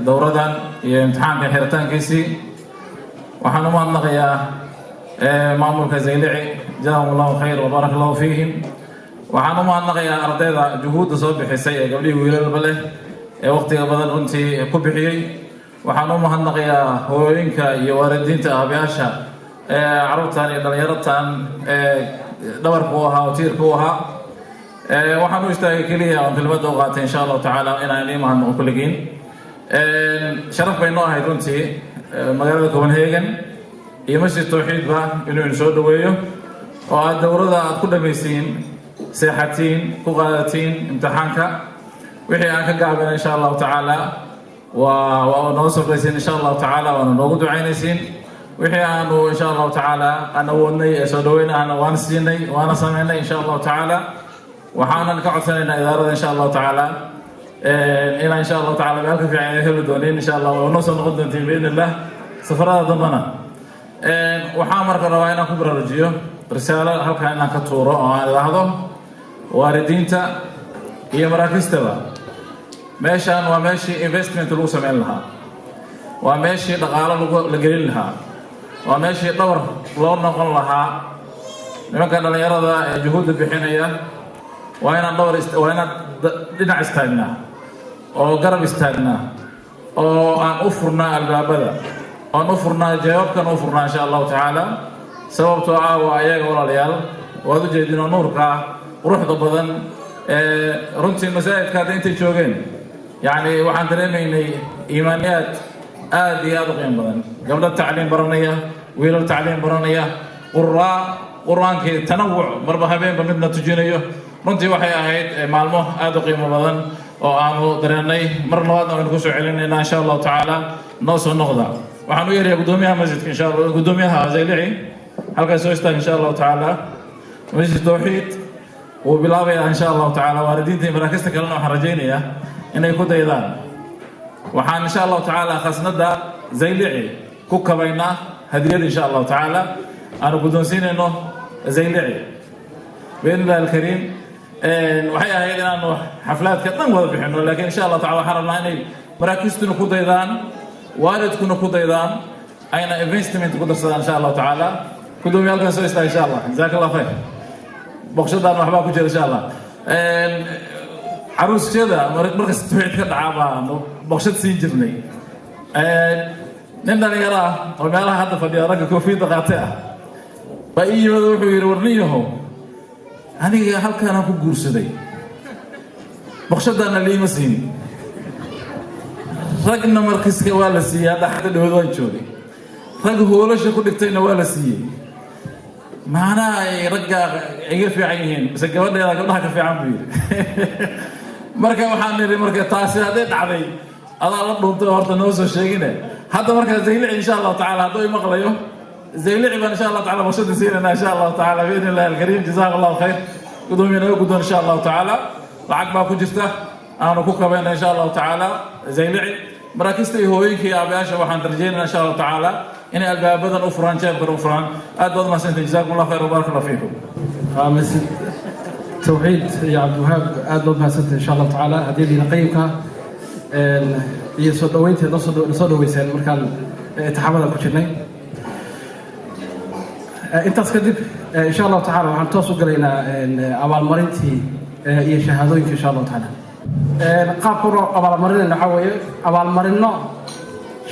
dowradan iyo imtixaanka xiritaankiisii. Waxaan u mahadnaqayaa maamulka Zaylici, jazaahum allahu khayr wa baaraka allahu fiihim. Waxaan u mahadnaqayaa ardayda juhuudda soo bixisay ee gabdhihii wiilalba leh ee waqtiga badan runtii ku bixiyey. Waxaan u mahadnaqayaa hooyooyinka iyo waalidiinta aabayaasha ee carruurtan iyo dhallinyaratan ee dhabarka u ahaa oo tiirka u ahaa. Waxaan u istaagay keliya oon kelmadda u qaatay insha allahu tacaala inaan idiin mahadnaqo kulligiin. Sharaf bay noo ahayd runtii magaalada Copenhagen iyo masjid tawxiidba inuu idin soo dhoweeyo oo aad dowrada aad ku dhamaysiin, seexatiin, ku qaadatiin imtixaanka. Wixii aan ka gaabina insha allahu tacaala waa noo safraysiin insha allahu tacaala, waana noogu ducaynaysiin. Wixii aanu insha allahu tacaala aan awoodnay ee soo dhaweynahana waan siinay, waana sameynay insha allahu tacaala. Waxaanan ka codsanaynaa idaarada insha allahu tacaala inaa insha allahu tacaala meel ka fiican heli doonin insha allah, waa noo soo noqon doontiin biidni illah safarada dambana. Waxaan marka rabaa inaan ku baraarujiyo risaalo halkan inaan ka tuuro oo aan idhaahdo waalidiinta iyo maraakistaba, meeshaan waa meeshii investment lagu sameyn lahaa, waa meeshii dhaqaalo lagu la gelin lahaa, waa meeshii dhawr loo noqon lahaa. Nimanka dhallinyarada ee juhuudda bixinaya waa inaan dhawr, waa inaan dhinac istaagnaa oo garab istaagnaa Oo aan u furnaa albaabada, oan u furnaa jawaabkan u furnaa, insha Allahu tacaala. Sababtoo ah waa ayaga, walaalayaal, waad u jeedinoo nuurka ah quruxda badan. Runtii masaajidka hadda intay joogeen, yacni, waxaan dareemaynay iimaaniyaad aad iyo aad u qiimo badan. Gabdho tacliim baranaya, wiilal tacliim baranaya, quraa Qur-aankii tanawuc, marba habeenba midna tujinayo. Runtii waxay ahayd maalmo aad u qiimo badan oo aanu dareennay. Mar labaadna waynu kusoo celinaynaa, insha Allahu tacaala. Noo soo noqda. Waxaan u yeerayaa guddoomiyaha masjidka, insha Allah, guddoomiyaha Zaylici. Halkaas soo istaag, insha Allahu tacaala. Masjid Tawxiid wuu bilaabayaa, insha Allahu tacaala. Waalidiinta iyo maraakista kalena waxaan rajaynayaa inay ku daydaan. Waxaan, insha Allahu tacaala, khasnada Zaylici ku kabaynaa hadiyad, insha Allahu tacaala, aanu guddoonsiinayno Zaylici biidn illahi alkariim. Waxay ahayd inaanu xaflaadka dhan wada bixino, laakiin insha Allah tacala waxaan rabnaa inay maraakistuna ku daydaan, waalidkuna ku daydaan, ayna investment ku darsadaan, insha Allahu tacaala. Gudoomiye, halkan soo istaa, insha Allah. Jazaak Allah khayr. Boqshadaan waxbaa ku jira, insha Allah. Caruusyada markas Tawxiid ka dhacaa baanu boqshad siin jirnay. Nin dhalinyaro ah oo meelaha hadda fadhiya, ragga koofiyadda qaatay ah, baa ii yimid. Wuxuu yidhi: "War nin yahow, aniga halkaanaan ku guursaday, boqshadaana liima siin. Ragna markiska waa la siiyey, hadda xagga dhawood waan joogay, rag hoolasha ku dhigtayna waa la siiyey. Macnaha ay ragga iga fiican yihiin mise gabadheeda gabdhaha ka fiican?" buu yidhi. Marka waxaan nidhi, marka taasi hadday dhacday, adaa la dhuuntay, horta noo soo sheegine. Hadda markaa Zaylici, insha Allahu tacala, hadduu imaqlayo Zaylici baan, insha Allah tacala, boqshada siinayna, insha Allahu tacala, biidn illahi alkariim. Jazaak Allahu khayr. Gudoomiye, naga guddoon, insha Allahu tacaala. Lacag baa ku jirta aanu ku kabayna, insha Allahu tacaala, Zaylici. Maraakista iyo hooyooyinka iyo aabayaasha waxaan rajeynayna, insha Allahu tacaala, inay albaabadan u furaan, jeebkan u furaan. Aad baad umahadsantahay. Jazakum Allah khayr وبارك الله فيكم. Masjid Tawxiid iyo Cabdiwahaab, aad baad mahadsantahay, insha Allahu tacaala, hadiyadiina qayimka iyo soo dhaweynteed noo soo dhaweyseen markaan imtixaamada ku jirnay. Intaas kadib, insha Allahu tacala, waxaan toos u galaynaa abaalmarintii iyo shahaadooyinka, insha Allahu tacaala. Qaabka u abaalmarinayna waxaa weeye abaalmarinno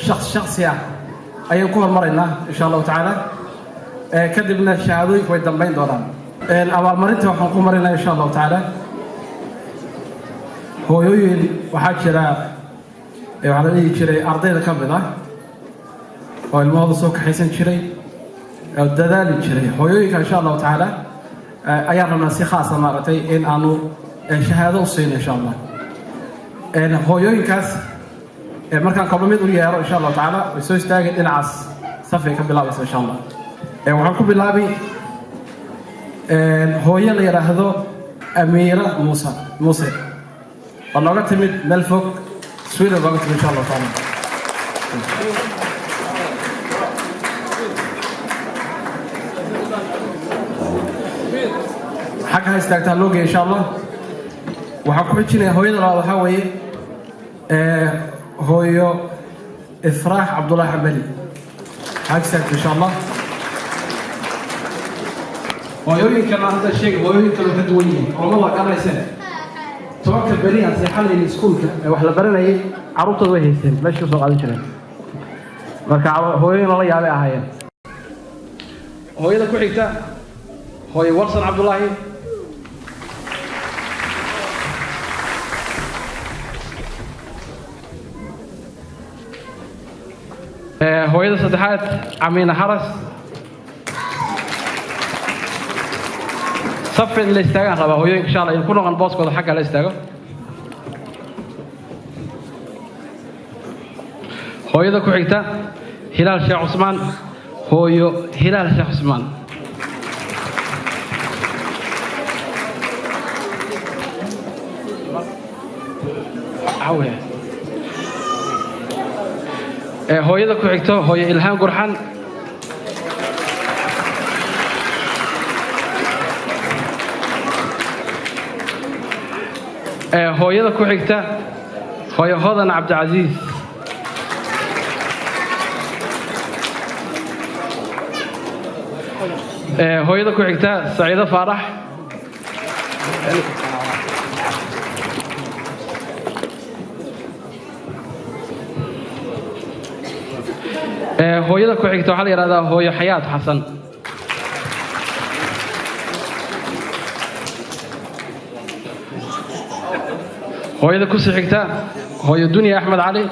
shaqs shaksi ah ayaan ku hormaraynaa, insha Allahu tacaala, kadibna shahaadooyinka way dambayn doonaan. Abaalmarinta waxaan ku marinaa, insha Allahu tacaala, hooyooyin waxaa jira, waxaa la dhihi jiray ardayda ka mid ah oo ilmahooda soo kaxaysan jiray oo dadaali jiray. Hooyooyinka, insha Allahu tacaala, ayaan rabnaa si khaasa, maaragtay, in aanu shahaado u siino, insha Allah. Hooyooyinkaas markaan kolba mid u yeero, insha Allahu tacaala, way soo istaagay. Dhinacaas safay ka bilaabaysa, insha Allah. Waxaan ku bilaabay hooyo la yidhaahdo Amiira Muuse Muuse oo nooga timid meel fog, Sweden nooga timid, insha Allahu tacaala. Xagga ha istaagtaa loo geeya, insha Allah. Waxaan ku xijinaya hooyada labaad, waxaa weeye hooyo Ifraax Cabdullahi Xambali. Xag istaagta, insha Allah. Hooyooyinkana hadda sheeg, hooyooyinkana ka duwan yihiin. Culamadu waa garanayseen, 10-ka beri aan seexanaynin iskuulka ee wax la baranayay, carruurtooda way haysteen, meesha ka soo qaadan jireen. Marka hooyooyin lala yaabay ahaayeen. Hooyada ku xigta, hooyo Warsan Cabdullaahi. Hooyada saddexaad, Camiina Xaras. Saf in la istaagaan rabaa hooyooyinka, insha Allah, ku noqon booskooda, xagga la istaago. Hooyada ku xigta, Hilaal Sheekh Cusmaan. Hooyo Hilaal Sheekh Cusmaan. Caawiya. Hooyada ku xigto, hooyo Ilhaan Gurxan. Hooyada ku xigta, hooyo Hodan Cabdicasiis. Hooyada ku xigta, Saciido Faarax. Hooyada ku xigta waxaa la yidhahdaa hooyo Xayaat Xasan. Hooyada ku sii xigta, hooyo Dunya Axmed Cali.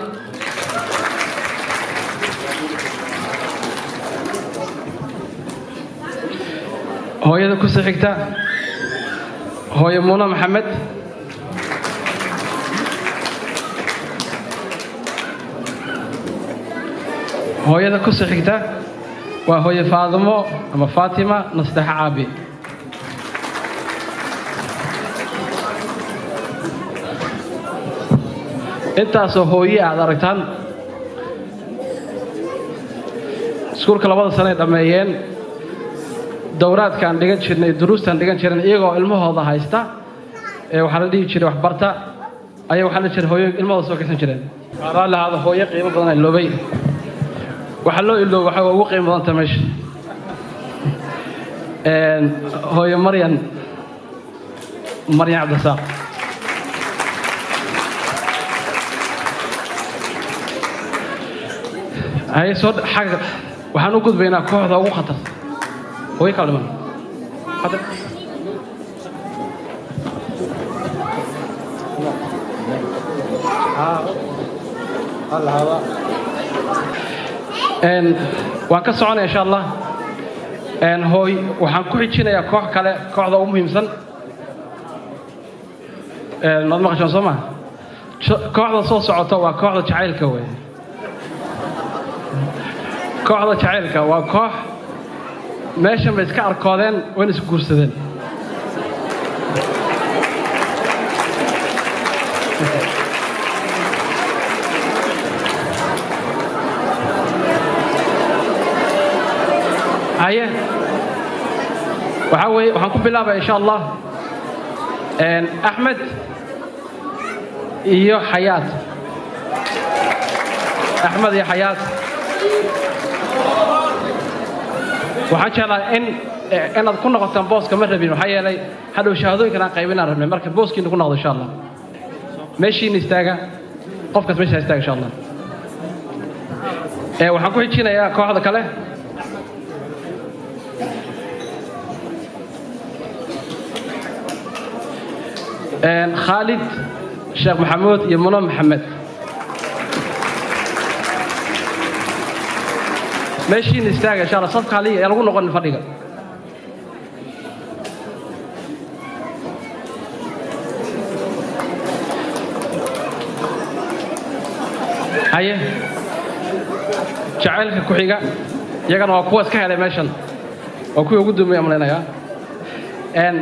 Hooyada ku sii xigta, hooyo Muuna Maxamed. Hooyada ku sii xigta waa hooyo Faadimo ama Faatima Nastexa Caabi. Intaasoo hooye aad aragtaan, iskuulka 2da sane ay dhammeeyeen, dowraadkaan dhigan jirnay, duruustaan dhigan jirnay, iyagoo ilmahooda haysta ee waxaa la dhihi jiray waxbarta ayaa waxaa la jiray hooyo ilmahooda soo kaxsan jireen. Raalli ahaada, hooyo qiimo badan iloobay. Waxaa loo ilooba waxaa ugu qiimo badanta meesha, hooyo Maryan, Maryan Cabdisaaq. Haye, soo xagga waxaan u gudbaynaa kooxda ugu khatarsan. Hooyo kala dhiman hadda. Waan ka soconaya insha Allah. Hooy, waxaan ku xijinayaa koox kale, kooxda ugu muhiimsan. Maad maqashaan soo ma? Kooxda soo socota waa kooxda jacaylka wey. Kooxda jacaylka waa koox meeshan bay iska arkoodeen, wayna is guursadeen. Haye, waxaa weeye, waxaan ku bilaabaya insha Allah Axmed iyo Xayaat. Axmed iyo Xayaat, waxaan jeclaa in inaad ku noqotaan booska. Ma rabin, waxaa yeelay hadhow shahaadooyinkan aan qaybinaan rabnay. Marka booskiina ku noqdo insha Allah, meeshiina istaaga, qofkaas meesha istaaga insha Allah. Waxaan ku xijinayaa kooxda kale, Khaalid Sheekh Maxamuud iyo Muno Maxamed. Meeshiina istaaga insha Allah, safka haliya ee lagu noqonin fadhiga. Haye, jacaylka ku xiga iyagana waa kuwa iska helay meeshan, waa kuwii ugu dambeeya malaynayaa,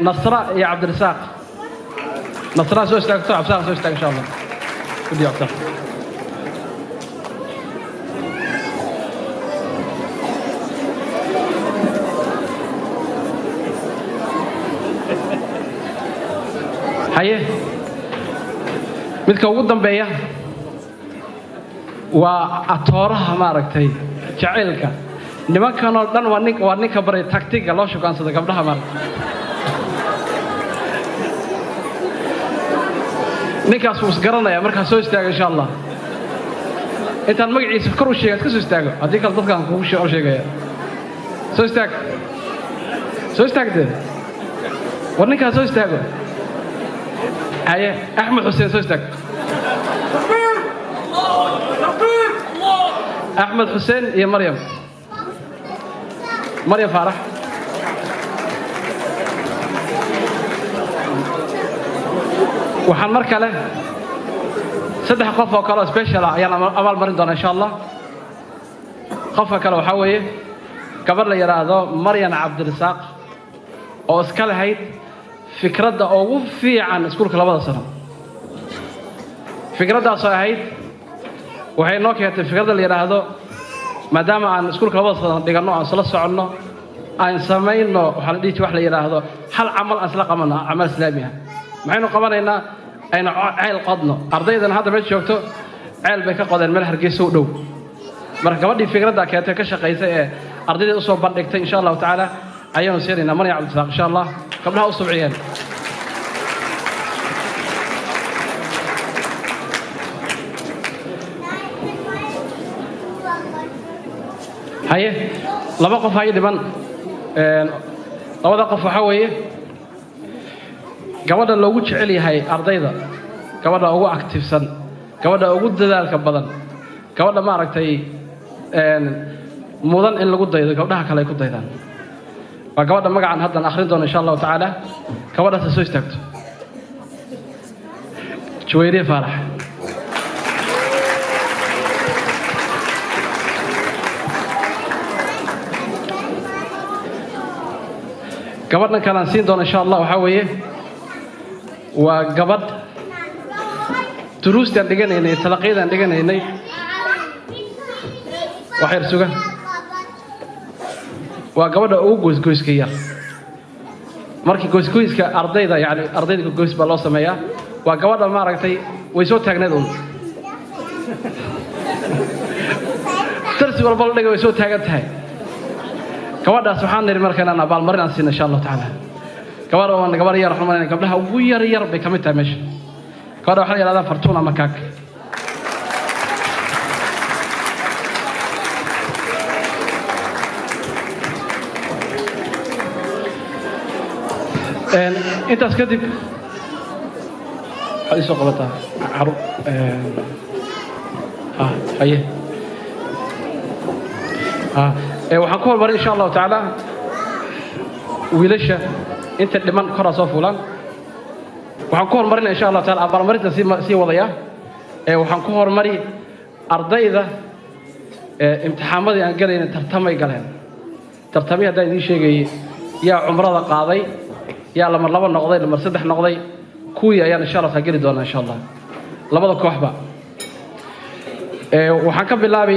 Nasra iyo Cabdirasaaq. Nasra soo istaagto, Cabdisaaq soo istaaga insha Allah. Guddi Cabdisaaq. Haye, midka ugu dambeeya waa atooraha maaragtay jacaylka nimankanoo dhan, waa nin, waa ninka baray tactiga loo shukaansado gabdhaha maaragtay. Ninkaas wuu isgaranaya markaa, soo istaaga insha Allah. Intaan magaciisa kor u sheega iska soo istaago, haddii kale dadkaan kugu sheegaya. Soo istaag, soo istaag dee. War ninkaas soo istaago. Haye, Axmed Xuseen, soo istaag. Axmed Xuseen iyo Maryam, Maryam Faarax. Waxaan mar kale saddex qof oo kale oo special ah ayaan abaal marin doonaa insha Allah. Qofka kale waxaa weeye gabadh la yidhaahdo Maryan Cabdirasaaq oo iska lahayd fikradda ugu fiican iskuulka 2da sano. Fikraddaasoo ahayd, waxay noo keentay fikradda la yidhaahdo, maadaama aan iskuulka 2da sano dhiganno, aan isla soconno, aan samayno waxaa la dhihi jiray wax la yidhaahdo hal camal aan isla qabanno, camal islaami ah. Maxaynu qabanaynaa? Aynu ceel qodno. Ardaydan hadda meesha joogto ceel bay ka qodeen meel Hargeysa u dhow. Marka gabadhii fikradda keentay, ka shaqaysay ee ardayda usoo bandhigtay, insha Allahu tacaala ayaanu siinaynaa, Maryam Cabdisaaq insha Allah. Gabdhaha u subciyeen. Haye, laba qof haye dhiman. Labada qof waxaa weeye gabadha loogu jecel yahay ardayda, gabadha ugu active-san, gabadha ugu dadaalka badan, gabadha maaragtay mudan in lagu daydo, gabdhaha kale ay ku daydaan, waa gabadha magacan haddan akhrin doono insha Allahu tacaala. Gabadhaas soo istaagto, Juwayriye Faarax. Gabadhan kale aan siin doono insha Allah waxaa weeye waa gabadh duruustaan dhiganaynay, talaqyadaan dhiganaynay, wax yar suga, waa gabadha ugu goysgoyska yar. Markii goysgoyska ardayda, yani ardayda goysgoys baa loo sameeyaa, waa gabadha maaragtay way soo taagneed un darsi walba la dhiga way soo taagan tahay. Gabadhaas waxaan nidhi marka inaan abaalmarin aan siino insha Allahu tacaala. Gabadha waan gabadh yar, waxaan umaleynaya gabdhaha ugu yar yar bay ka mid tahay meesha. Gabadha waxaa la yidhahdaa Fartuuna Makaak. Intaas kadib waxaad isoo qabataa caru ha haye ha. Waxaan ku hormarin insha Allahu tacaala wiilasha inta dhiman koraa soo fuulaan. Waxaan ku horumarinaya insha Allahu taala abaalmarinta sii wadaya. Waxaan ku horumari ardayda imtixaamadii aan galayna tartamay galeen. Tartamii haddaan idiin sheegayay, yaa cumrada qaaday, yaa lamar laba noqday, lamar saddex noqday, kuwii ayaan insha Allah taala geli doonaa insha Allah labada kooxba. Waxaan ka bilaabi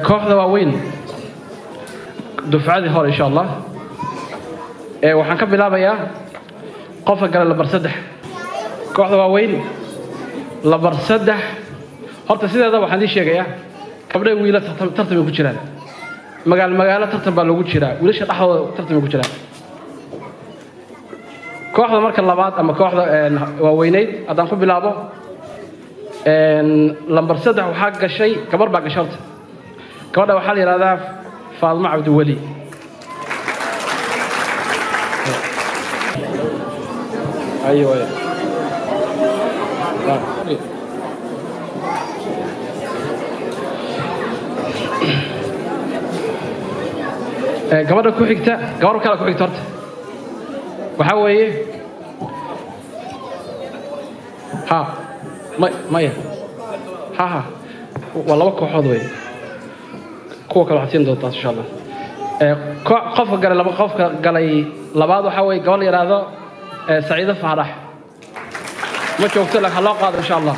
kooxda waaweyn, dufcadii hore insha Allah. Waxaan ka bilaabayaa qofka galay lambar saddex, kooxda waaweyn lambar saddex. Horta sideeda waxaan idiin sheegayaa gabdhaha wiila tartan bay ku jiraan, magaalo magaalo tartan baa loogu jiraa, wiilasha dhexdooda tartan bay ku jiraan. Kooxda marka labaad ama kooxda waaweyneyd haddaan ku bilaabo lambar saddex, waxaa gashay gabar baa gashay. Horta gabadha waxaa la yidhahdaa Faadmo Cabdiweli. Ayo ayo. Gabadha ku xigta, gabar kale ku xigta horta waxaa weeye ha maya ha waa laba kooxood wey, kuwa kale waxaad siin doontaa insha Allah. Qofka galay laba, qofka galay labaad waxaa weeye gabadh la yidhaahdo Saciido Faarax. Ma joogto, laakiin ha loo qaado insha Allah.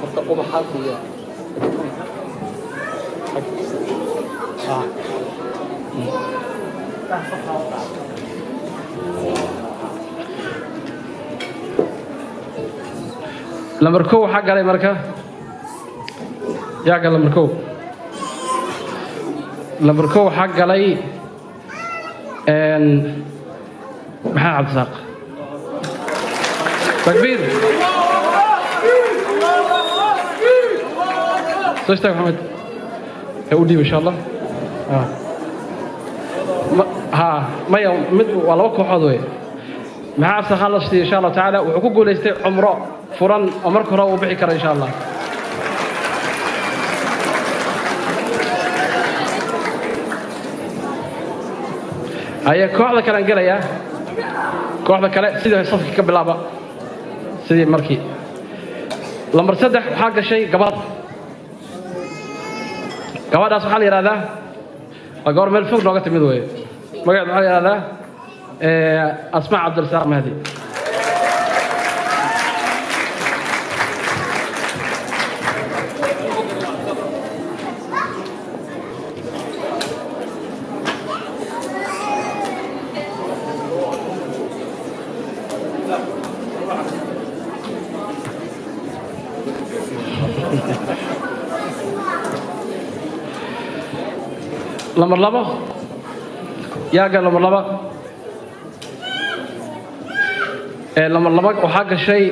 Horta ubaxaas iyo lambar kow waxaa galay, marka yaa gal lambar kow? Lambar kow waxaa galay Maxamed Cabdisaaq. Takbiir! Soo istaag Maxamed, ee u dhiib insha Allah. Ha maya, mid waa laba kooxood wey. Maxamed Cabdisaaq ha la siiyo insha Allahu tacaala. Wuxuu ku guulaystay cumro furan oo marka hore uu bixi karo insha Allah. Haye, kooxda kale aan gelayaa. Kooxda kale sidii safka ka bilaaba, sidii markii. Lambar saddex waxaa gashay gabadh. Gabadhaas waxaa la yidhahdaa, waa gabar meel fog nooga timid weeye, magaceed waxaa la yidhahdaa Asmaa Cabdirasaaq Mahdi. Lambar labo yaa gal? Lambar laba Lambar 2 waxaa gashay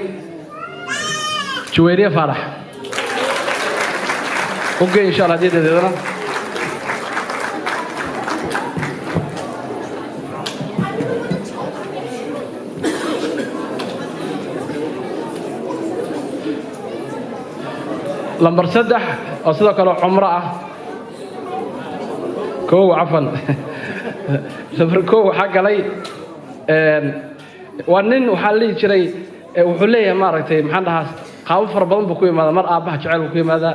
Juwayriye Faarax. U gey insha Allah hadiyadeedana. Lambar 3 oo sidoo kale cumro ah, 1, cafan, lambar 1 waxaa galay, waa nin waxaa la dhihi jiray, wuxuu leeyahay, maaragtay, maxaan dhahaa, qaabo fara badan buu ku yimaadaa. Mar aabbaha jecel buu ku yimaadaa,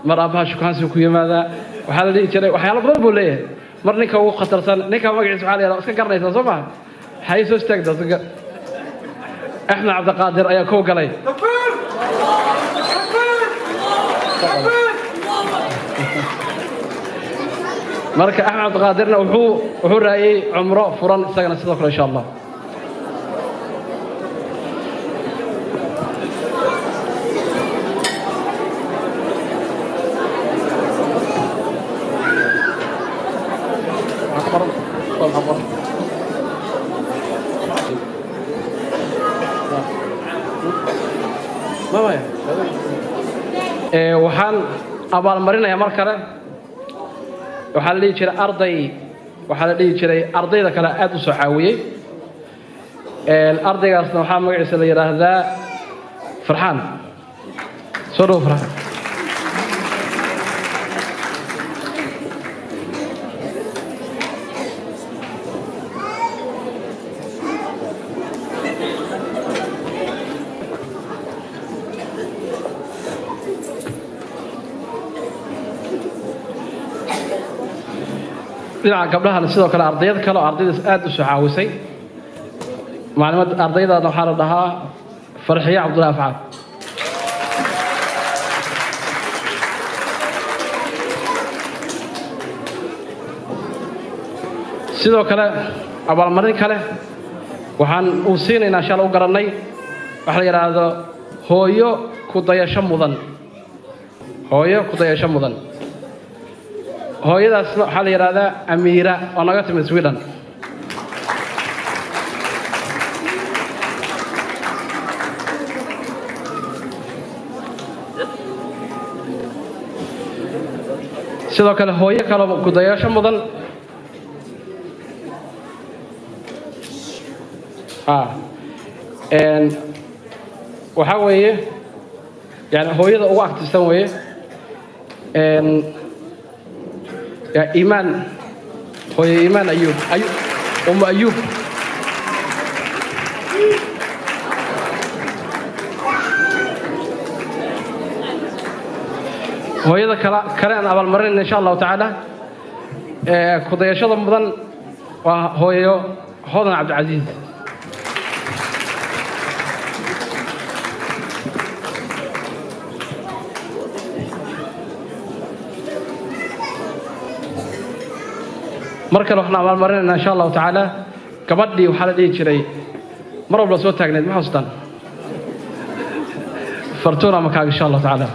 mar aabbaha shukaansi ku yimaadaa. Waxaa la dhihi jiray waxyaalo badan buu leeyahay. Mar ninka ugu khatarsan, ninka magaciisa waxaa la yidhahdaa, iska garanaysaa soo maha? Hay soo istaagtaa. Axmed Cabdiqaadir ayaa 1 galay. Marka Axmed Cabdiqaadirna wuxuu raayay cumro furan isagana sidoo kale insha Allah. Waxaan abaalmarinayaa mar kale, waxaa la dhihi jiray arday, waxaa la dhihi jiray ardayda kale aad u soo caawiyey. Ardaygaasna waxaa magaciisa la yidhaahdaa Farxaan. Soo dhowo, Farxaan. Dhinaca gabdhahana sidoo kale ardayad kale oo ardaydaas aad u soo caawisay, maclimad ardaydaana waxaa la dhahaa Farxiye Cabdullahi Afcaal. Sidoo kale abaalmarin kale waxaan uu siinaynaa insha Allah u garannay waxa la yidhaahdo hooyo ku dayasho mudan. Hooyo ku dayasho mudan, hooyadaasna waxaa la yidhahdaa Amiira oo naga timid Sweden. Sidoo kale hooyo kaloo ku dayasho mudan waxaa weeye, yani hooyada ugu active-san weeye, ya Iimaan, hooyo Iimaan Ayuub, Umu Ayuub. Hooyada kale kale aan abaalmarinayna insha Allahu tacaala ku dayashada mudan waa hooyo Hodan Cabdicasiis. Mar kale waxaan abaalmarinaynaa insha Allahu tacaala gabadhii waxaa la dhihi jiray mar walba soo taagneed, ma xasuustaan? Fartuuna Makaaga insha Allahu tacaala.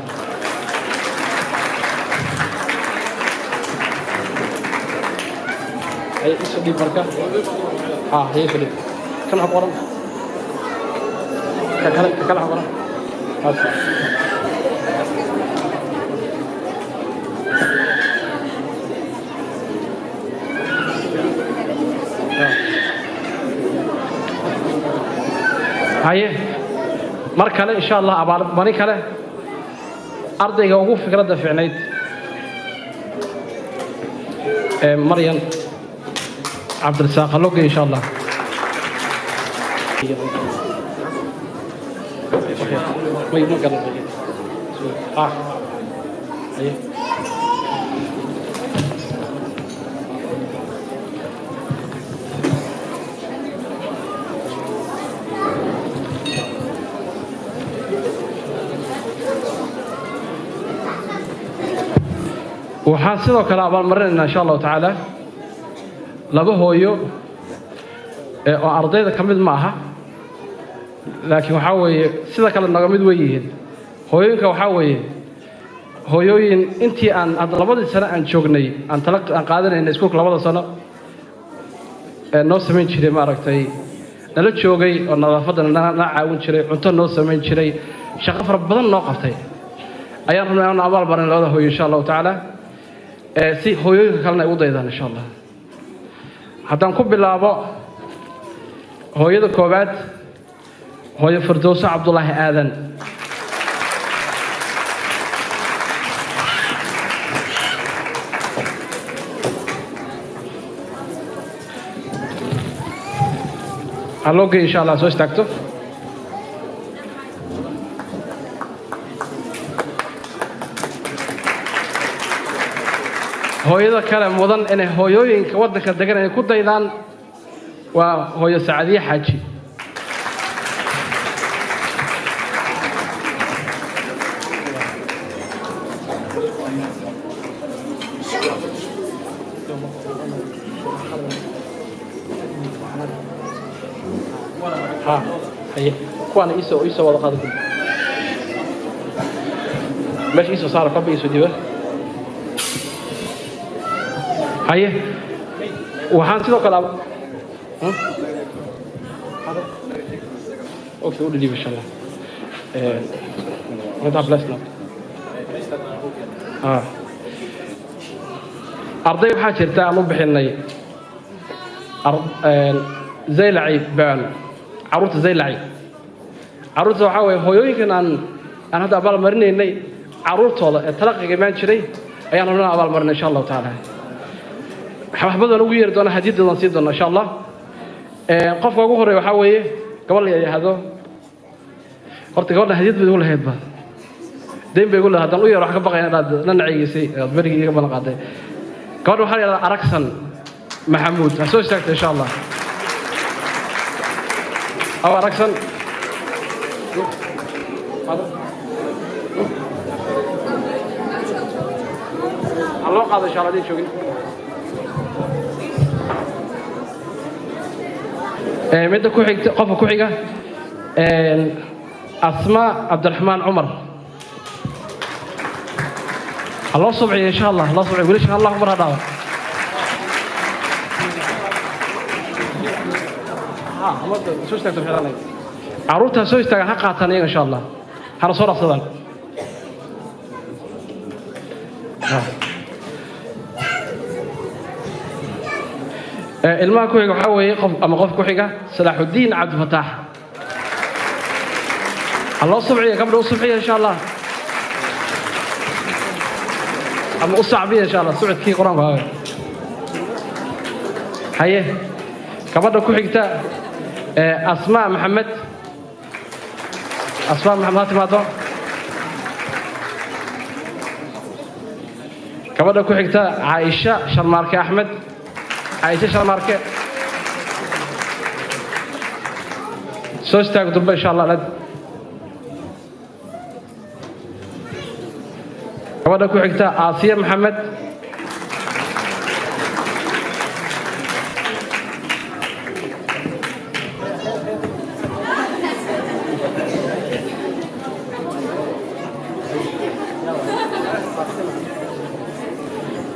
Isu dhiib marka, ha haye, isu dhiib. Kan waxa ku qoran, ka kale, ka kale waxa qoran. Haas. Haye, mar kale insha Allah abaalmarin kale, ardayga ugu fikradda fiicnayd ee Maryan Cabdirasaaq Haloge insha Allah. May ma garan. Ah, haye. Waxaan sidoo kale abaalmarinaynaa insha Allahu tacaala laba hooyo oo ardayda ka mid ma aha, laakiin waxaa weeye sida kale naga mid wey yihiin. Hooyooyinka waxaa weeye hooyooyin intii aan hadda labadii sano aan joognay, aan tala aan qaadanayna iskuulka labada sano ee noo samayn jiray, maaragtay, Nala joogay oo nadaafadda nala caawin jiray, cunto noo samayn jiray, shaqo fara badan noo qabtay ayaan rabnaa inaan abaal marin labada hooyo, insha Allahu tacaala, si hooyooyinka kalena ay u daydaan, insha Allah. Haddaan ku bilaabo hooyada koowaad, hooyo Firdowso Cabdulaahi Aadan. Ha loo geeyo, insha Allah, soo istaagto. Hooyada kale mudan inay hooyooyinka waddanka degan ay ku daydaan waa hooyo Sacadiye Xaaji. Ha haye, kuwaana iisoo wada qaada, kulli meesha iisoo saara, koba iisoo diba. Haye, waxaan sidoo kale, okay, u dhidhiib, insha Allah. Bless now. Arday waxaa jirta aan u bixinay Zaylaci baan, carruurta Zaylaci. Carruurta waxaa weeye hooyooyinkan aan hadda abaal marinaynay carruurtooda ee talaqiga imaan jiray ayaan rabnaa abaal marinay, insha Allahu tacaala. Wax badan ugu yeeri doona, hadiyadoodan siin doona, insha Allah. Qofka ugu horreeya waxaa weeye gabadh la yidhaahdo, horta gabadha hadiyad bay igu lahayd ba, dayn bay igu lahayd. Haddaan u yeero wax ka baqaya inaad dhanacaygiisay aad berigii iga ballan qaaday. Gabadha waxaa la yidhahdaa Aragsan Maxamuud. Ha soo istaagto, insha Allah. Aw Aragsan, ha loo qaado, insha Allah, hadii joogin. Midda ku xigta, qofka ku xiga, Asma Cabdiraxmaan Cumar. Ha loo subciyo, insha Allah, loo subciyo wiilasha. Allah akbar, ha dhaawa. Soo istaagto xiranay. Carruurta ha soo istaagaan, ha qaataan iyaga, insha Allah, hana soo dhaqsadaan. Ilmaha ku xiga waxaa weeye qof ama qof ku xiga Salaaxuddiin Cabdifataax. Ha loo subciyo, gabdha u subciya, insha Allah, ama u sacbiya, insha Allah, socodkii Qur-aanku hawe. Haye, gabadha ku xigta Asmaa Maxamed. Asmaa Maxamed ha timaado. Gabadha ku xigta Caaisha Sharmaarke Axmed. Caaisha Sharmaarke soo istaago durba, insha Allah. Lad gabadha ku xigta Aasiya Maxamed.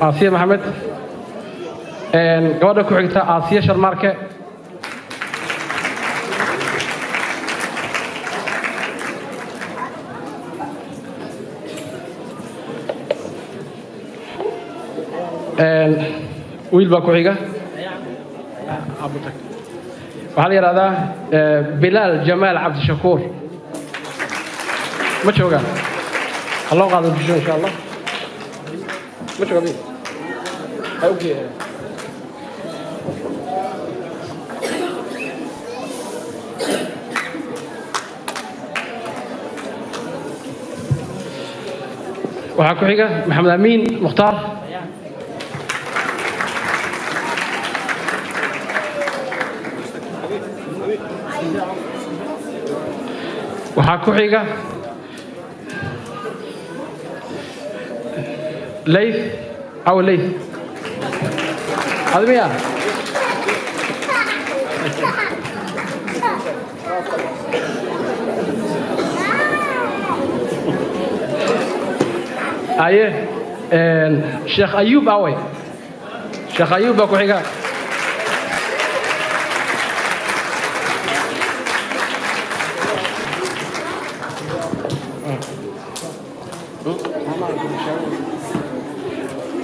Aasiya Maxamed. Gabadha ku xigta Aasiya Sharmaarke. Wiil baa ku xiga, waxaa la yidhahdaa Bilaal Jamaal Cabdishakuur. Ma joogaan? Ha loo qaado bisho, insha Allah. Ma jooga bil ha ogee. Waxaa ku xiga Maxamed Amiin Mukhtaar. Waxaa ku xiga Layth aw Layth admiya. Aye, Sheekh Ayuub awey? Sheekh Ayuub baa ku xiga.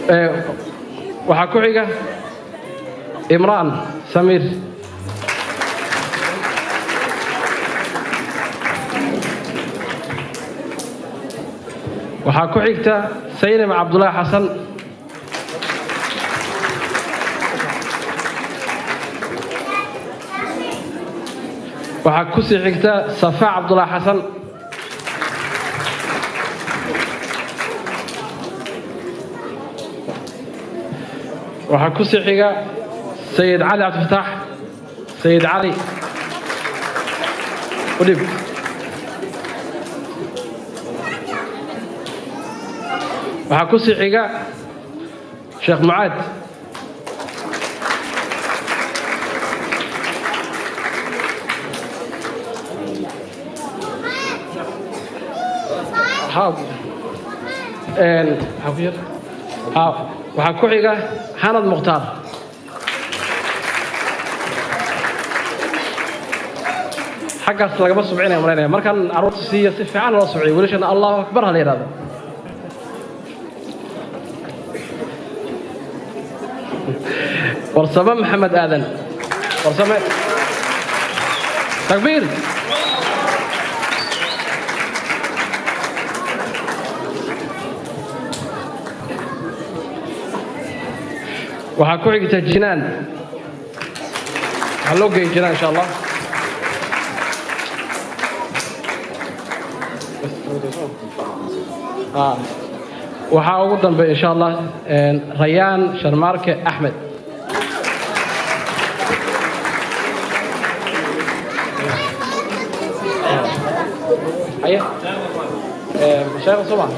Waxaa ku xiga Imraan Samiir. Waxaa ku xigta Saynab Cabdulaahi Xasan. Waxaa ku sii xigta Safa Cabdulaahi Xasan. Waxaa ku sii xiga Sayid Cali Cabdifataax. Sayid Cali udhib. Waxaa ku sii xiga Sheekh Mucaad. Waxaa ku xiga Xanad Mukhtaar. Xaggaas lagama subcinaya malaynaya. Markaan carruurta siiya si fiican loo subciyo wiilashana, Allahu akbar ha la yidhahdo. Warsame Maxamed Aadan. Warsame, takbiir. Waxaa ku xigta Jinaan. Waxaa loo geey Jinaan, insha Allah. Waxaa ugu dambeeya, insha Allah, Rayaan Sharmaarke Axmed. Haye, mashaayikh soo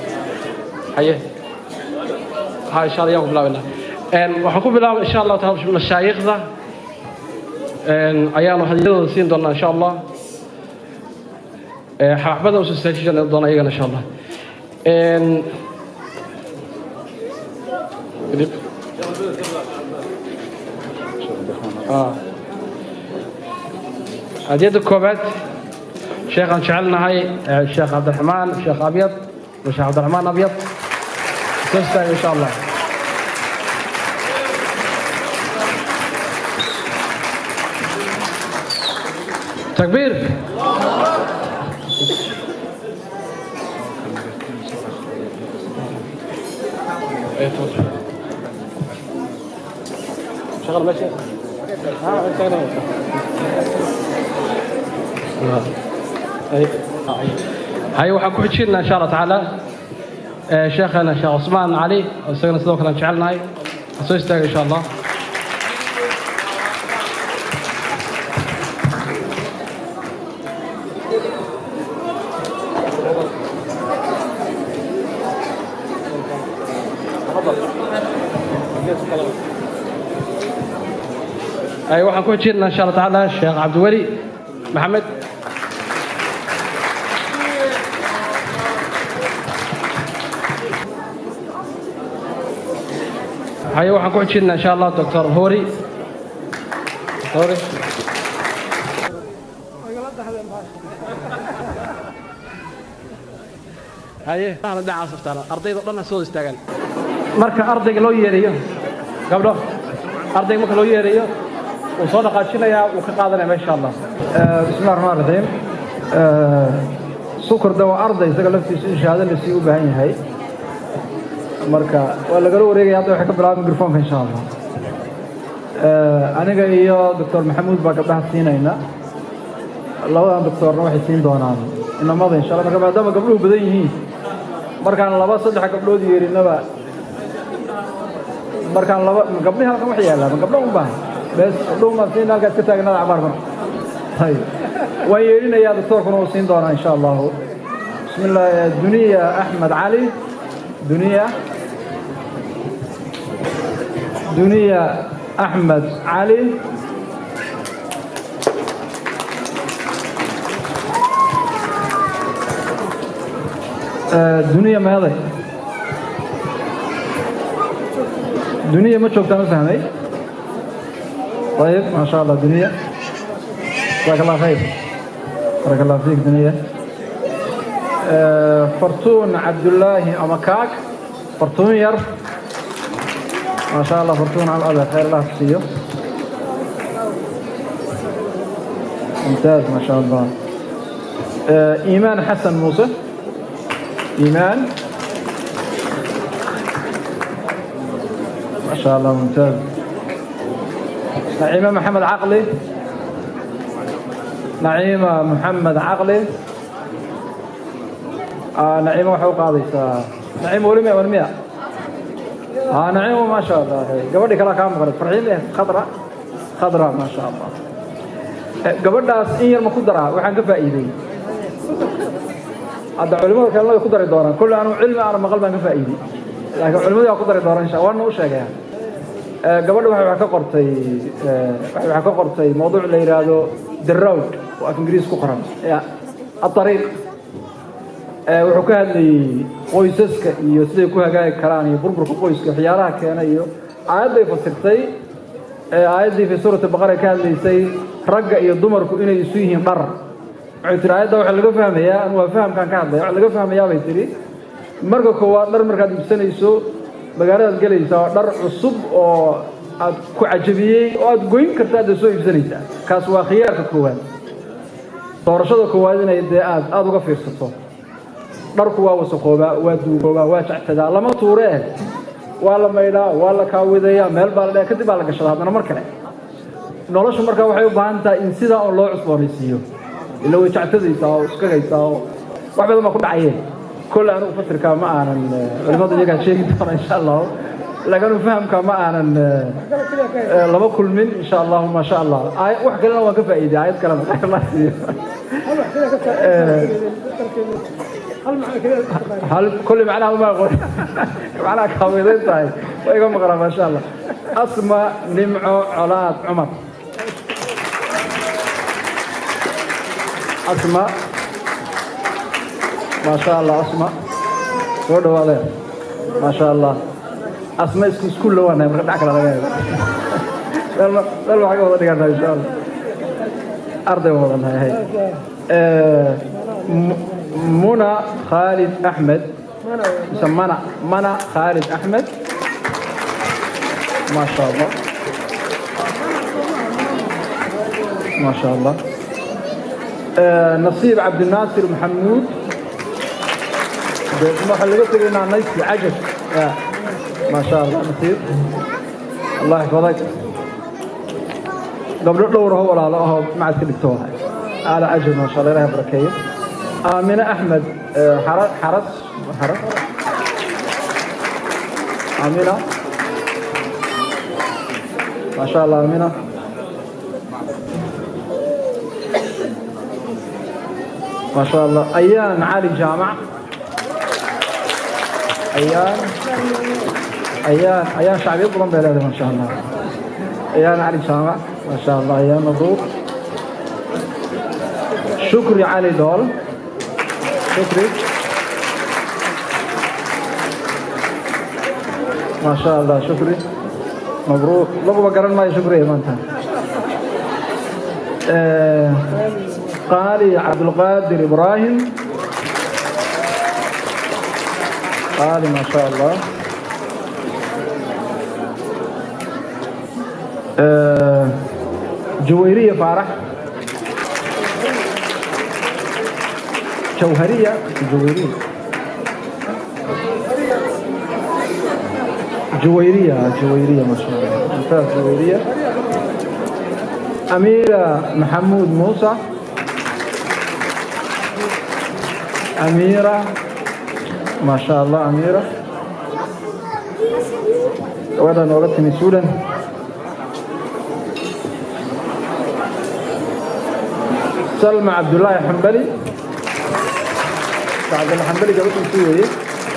haye. Ha, insha Allah, yaan ku bilaabaynaa. Waxaan ku bilaabay, insha Allah taala, mashaayikhda ayaanu hadiyadooda siin doonaa, insha Allah. Xaxbada usoo istaajin doona iyagana, insha Allah. Kadib hadiyadda koobaad, sheekhaan jecelnahay, Sheekh Cabdiraxmaan Sheekh Abyad, Sheekh Cabdiraxmaan Abyad, soo istaaga, insha Allah. Takbiir. شغل ماشي. ها هاي. Waxaan ku xijinaa, insha Allah tacaala, sheekhana Sheekh Cusmaan Cali, oo isagana sidoo kale aan jecelnahay. Soo istaaga, insha Allah. Ay, waxaan ku xijinaa, insha Allah tacaala, Sheekh Cabdiweli Maxamed. Haye, waxaan ku xijinaa, insha Allah, Doctor Hori. Hori. Haye, dhinacaas aftaana ardayda dhan ha soo istaagaan. Marka ardayga loo yeerayo, gabdho, ardayga marka loo yeerayo wuu soo dhaqaajinayaa, wuu ka qaadanaya, insha Allah. بسم الله الرحمن الرحيم. Sukur de waa arday, isaga laftiisu in shahaado lasii u baahan yahay. Marka waa lagala wareegaya hadda, waxay ka bilaabay mikrofoonka, insha Allah. Aniga iyo Doctor Maxamuud baa gabdhaha siinayna, labadan doctorna waxay siin doonaan inamada, insha Allah. Marka maadaama gabdhuhu badan yihiin, markaan laba saddex gabdhood yeerinaba, markaan laba gabdhihi halkan wax yaallaa ma gabdho un baahan bes, gabdhuhu maan siin, halkaas ka taagnada cabaar. Marka طيب, waan yeerinayaa, doctoorkuna uu siin doonaa, insha Allahu. Bismi illah. Duniya Axmed Cali. Duniya, Duniya Axmed Cali. Duniya meeday? Duniya ma joogtaan? U fahmay. طيب, ما شاء الله دنيا، جزاك الله خير، بارك الله فيك دنيا. فرتون عبد الله أمكاك، فرتون ير. ما شاء الله. Fartuun Adeer, khayr Allah siiyo. ممتاز، ما شاء الله. إيمان حسن موسى، إيمان، ما شاء الله، ممتاز. نعيمة محمد عقلي، نعيمة محمد عقلي. نعيمة waxay u qaadaysaa Naciimo weli miya weli miya? Naciimo, ما شاء الله. Gabadhii kale kaa maqlay, Farxiin eh, Khadra, Khadra, ما شاء الله. Gabadhaas in yar ma ku daraa? Waxaan ka faa'iiday hadda, culimada kalena way ku dari doonaan. Kulli anu cilmi aana maqal baan ka faa'iiday, laakiin culimadii waa ku dari doonaan, insha waana u sheegaya. Gabadha waxay wax ka qortay, waxay wax ka qortay mawduuc la yidhaahdo "The Road" oo af Ingiriis ku qoran, الطريق. Wuxuu ka hadlayey qoysaska iyo siday ku hagaagi karaan iyo burburka qoyska waxyaalaha keena iyo aayadday fasirtay, aayaddii fi suurati Baqara ka hadlaysay ragga iyo dumarku inay isu yihiin dhar. Waxay tiri aayadda waxaa laga fahmayaa, anu waa fahamkaan ka hadlaya, waxaa laga fahmayaa bay tiri, marka koowaad dhar markaad iibsanayso magaaladaad gelaysaa, waa dhar cusub oo aad ku cajabiyey oo aad goyn karta aad soo iibsanaysaa. Kaas waa khiyaarka koowaad, doorashada koowaad, inay dee aad aada uga fiirsato. Dharku waa wasaqoobaa, waa duugoobaa, waa jectadaa, lama tuuree, waa la maydhaa, waa la kaawidayaa, meel baa la dhea, kadib baa la gashadaa haddana mar kale. Noloshu markaa waxay u baahan tahay in sidaa oo loo cusboonaysiiyo, ila way jectadaysaa oo iskagaysaa oo wax badan baa ku dhacayeen. Kolle anigu fasirkaa ma aanan, culimadu iyagaa sheegi doona insha Allahu, laakiin anigu fahamka ma aanan lama kulmin, insha Allahu. Ma sha Allah, wax kalena waan ka faa'iiday, aayad kalena, khayr Allah siiyo. Hal kulli macnaha uma aqoon, macnaha kaawidayn tahay waa iga maqlaa. Ma sha Allah. Asma Nimco Colaad Cumar, Asma, ما شاء الله. Asma, soo dhawaadeen. Ma sha Allah. Asma isku iskuul la waanahay, marka dhac kale laga helo meel meel waxaa ka wada dhiganaa, insha Allah, arday waan wada nahay. Hay, Muna Khalid Axmed mise Mana? Mana Khalid Axmed, ما شاء الله، ما شاء الله. نصيب عبد الناصر محمود، waxaa laga tegay naanaysi cajab. ما شاء الله. نصيب، الله يحفظك. Gabdho dhowr aho walaalo ahoo macadka dhigto wahay aala cajab, ما شاء الله, Ilahay barakeeyo. Aamine Axmed Xaras, Xaras, Aamina, ما شاء الله. Aamina, ما شاء الله. Ayaan Cali Jaamac, Ayaan, Ayaan, Ayaan shacbiyad badan bay leedahay, ما شاء الله. Ayaan Cali Jaamac, ما شاء الله. Ayaan, mabruuk. Shukri Cali Dool, Shukri, ما شاء الله. Shukri, mabruuk. Laguba garan maayo Shukri maanta. Qaali Cabdulqaadir Ibraahim Qaali, ما شاء الله. Juwayriya Faarax, Jawhariya, Juwayriya, Juwayriya, Juwayriya, ما شاء الله، ممتاز. Juwayriya. Amiira Maxamuud Muusa, Amiira, ما شاء الله. Amiira gabadha nooga timi Sudan. Salma Cabdullaahi Xambali, Sheekh Cabdulla Xambali gabadhiisii weeye,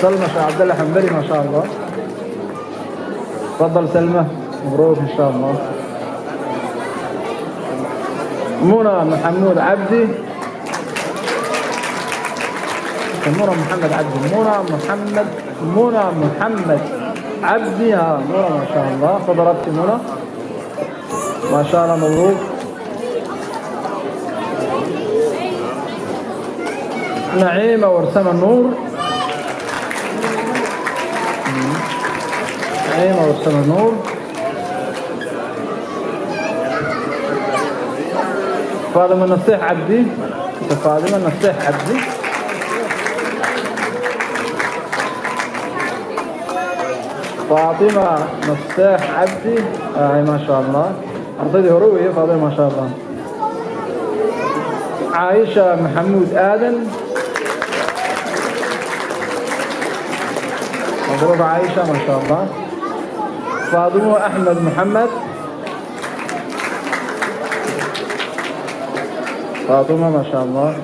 Salma Sheekh Cabdulla Xambali, ما شاء الله. تفضل سلمى، مبروك إن شاء الله. منى محمود عبدي، منى محمد عبدي، منى محمد، منى محمد عبدي. ها منى، ما شاء الله. تفضلت منى، ما شاء الله، مبروك. نعيمة ورسمة النور. Naciima Warsame Nuur. Faadima Naseex Cabdi, Faadima Naseex Cabdi. Faatima Naseex Cabdi, ay, ما شاء الله, ardaydii hore weeye Faadima, ما شاء الله. Caaisha Maxamuud Aadan, مبروك عائشة، ما شاء الله. فاطمة أحمد محمد، فاطمة، ما شاء الله.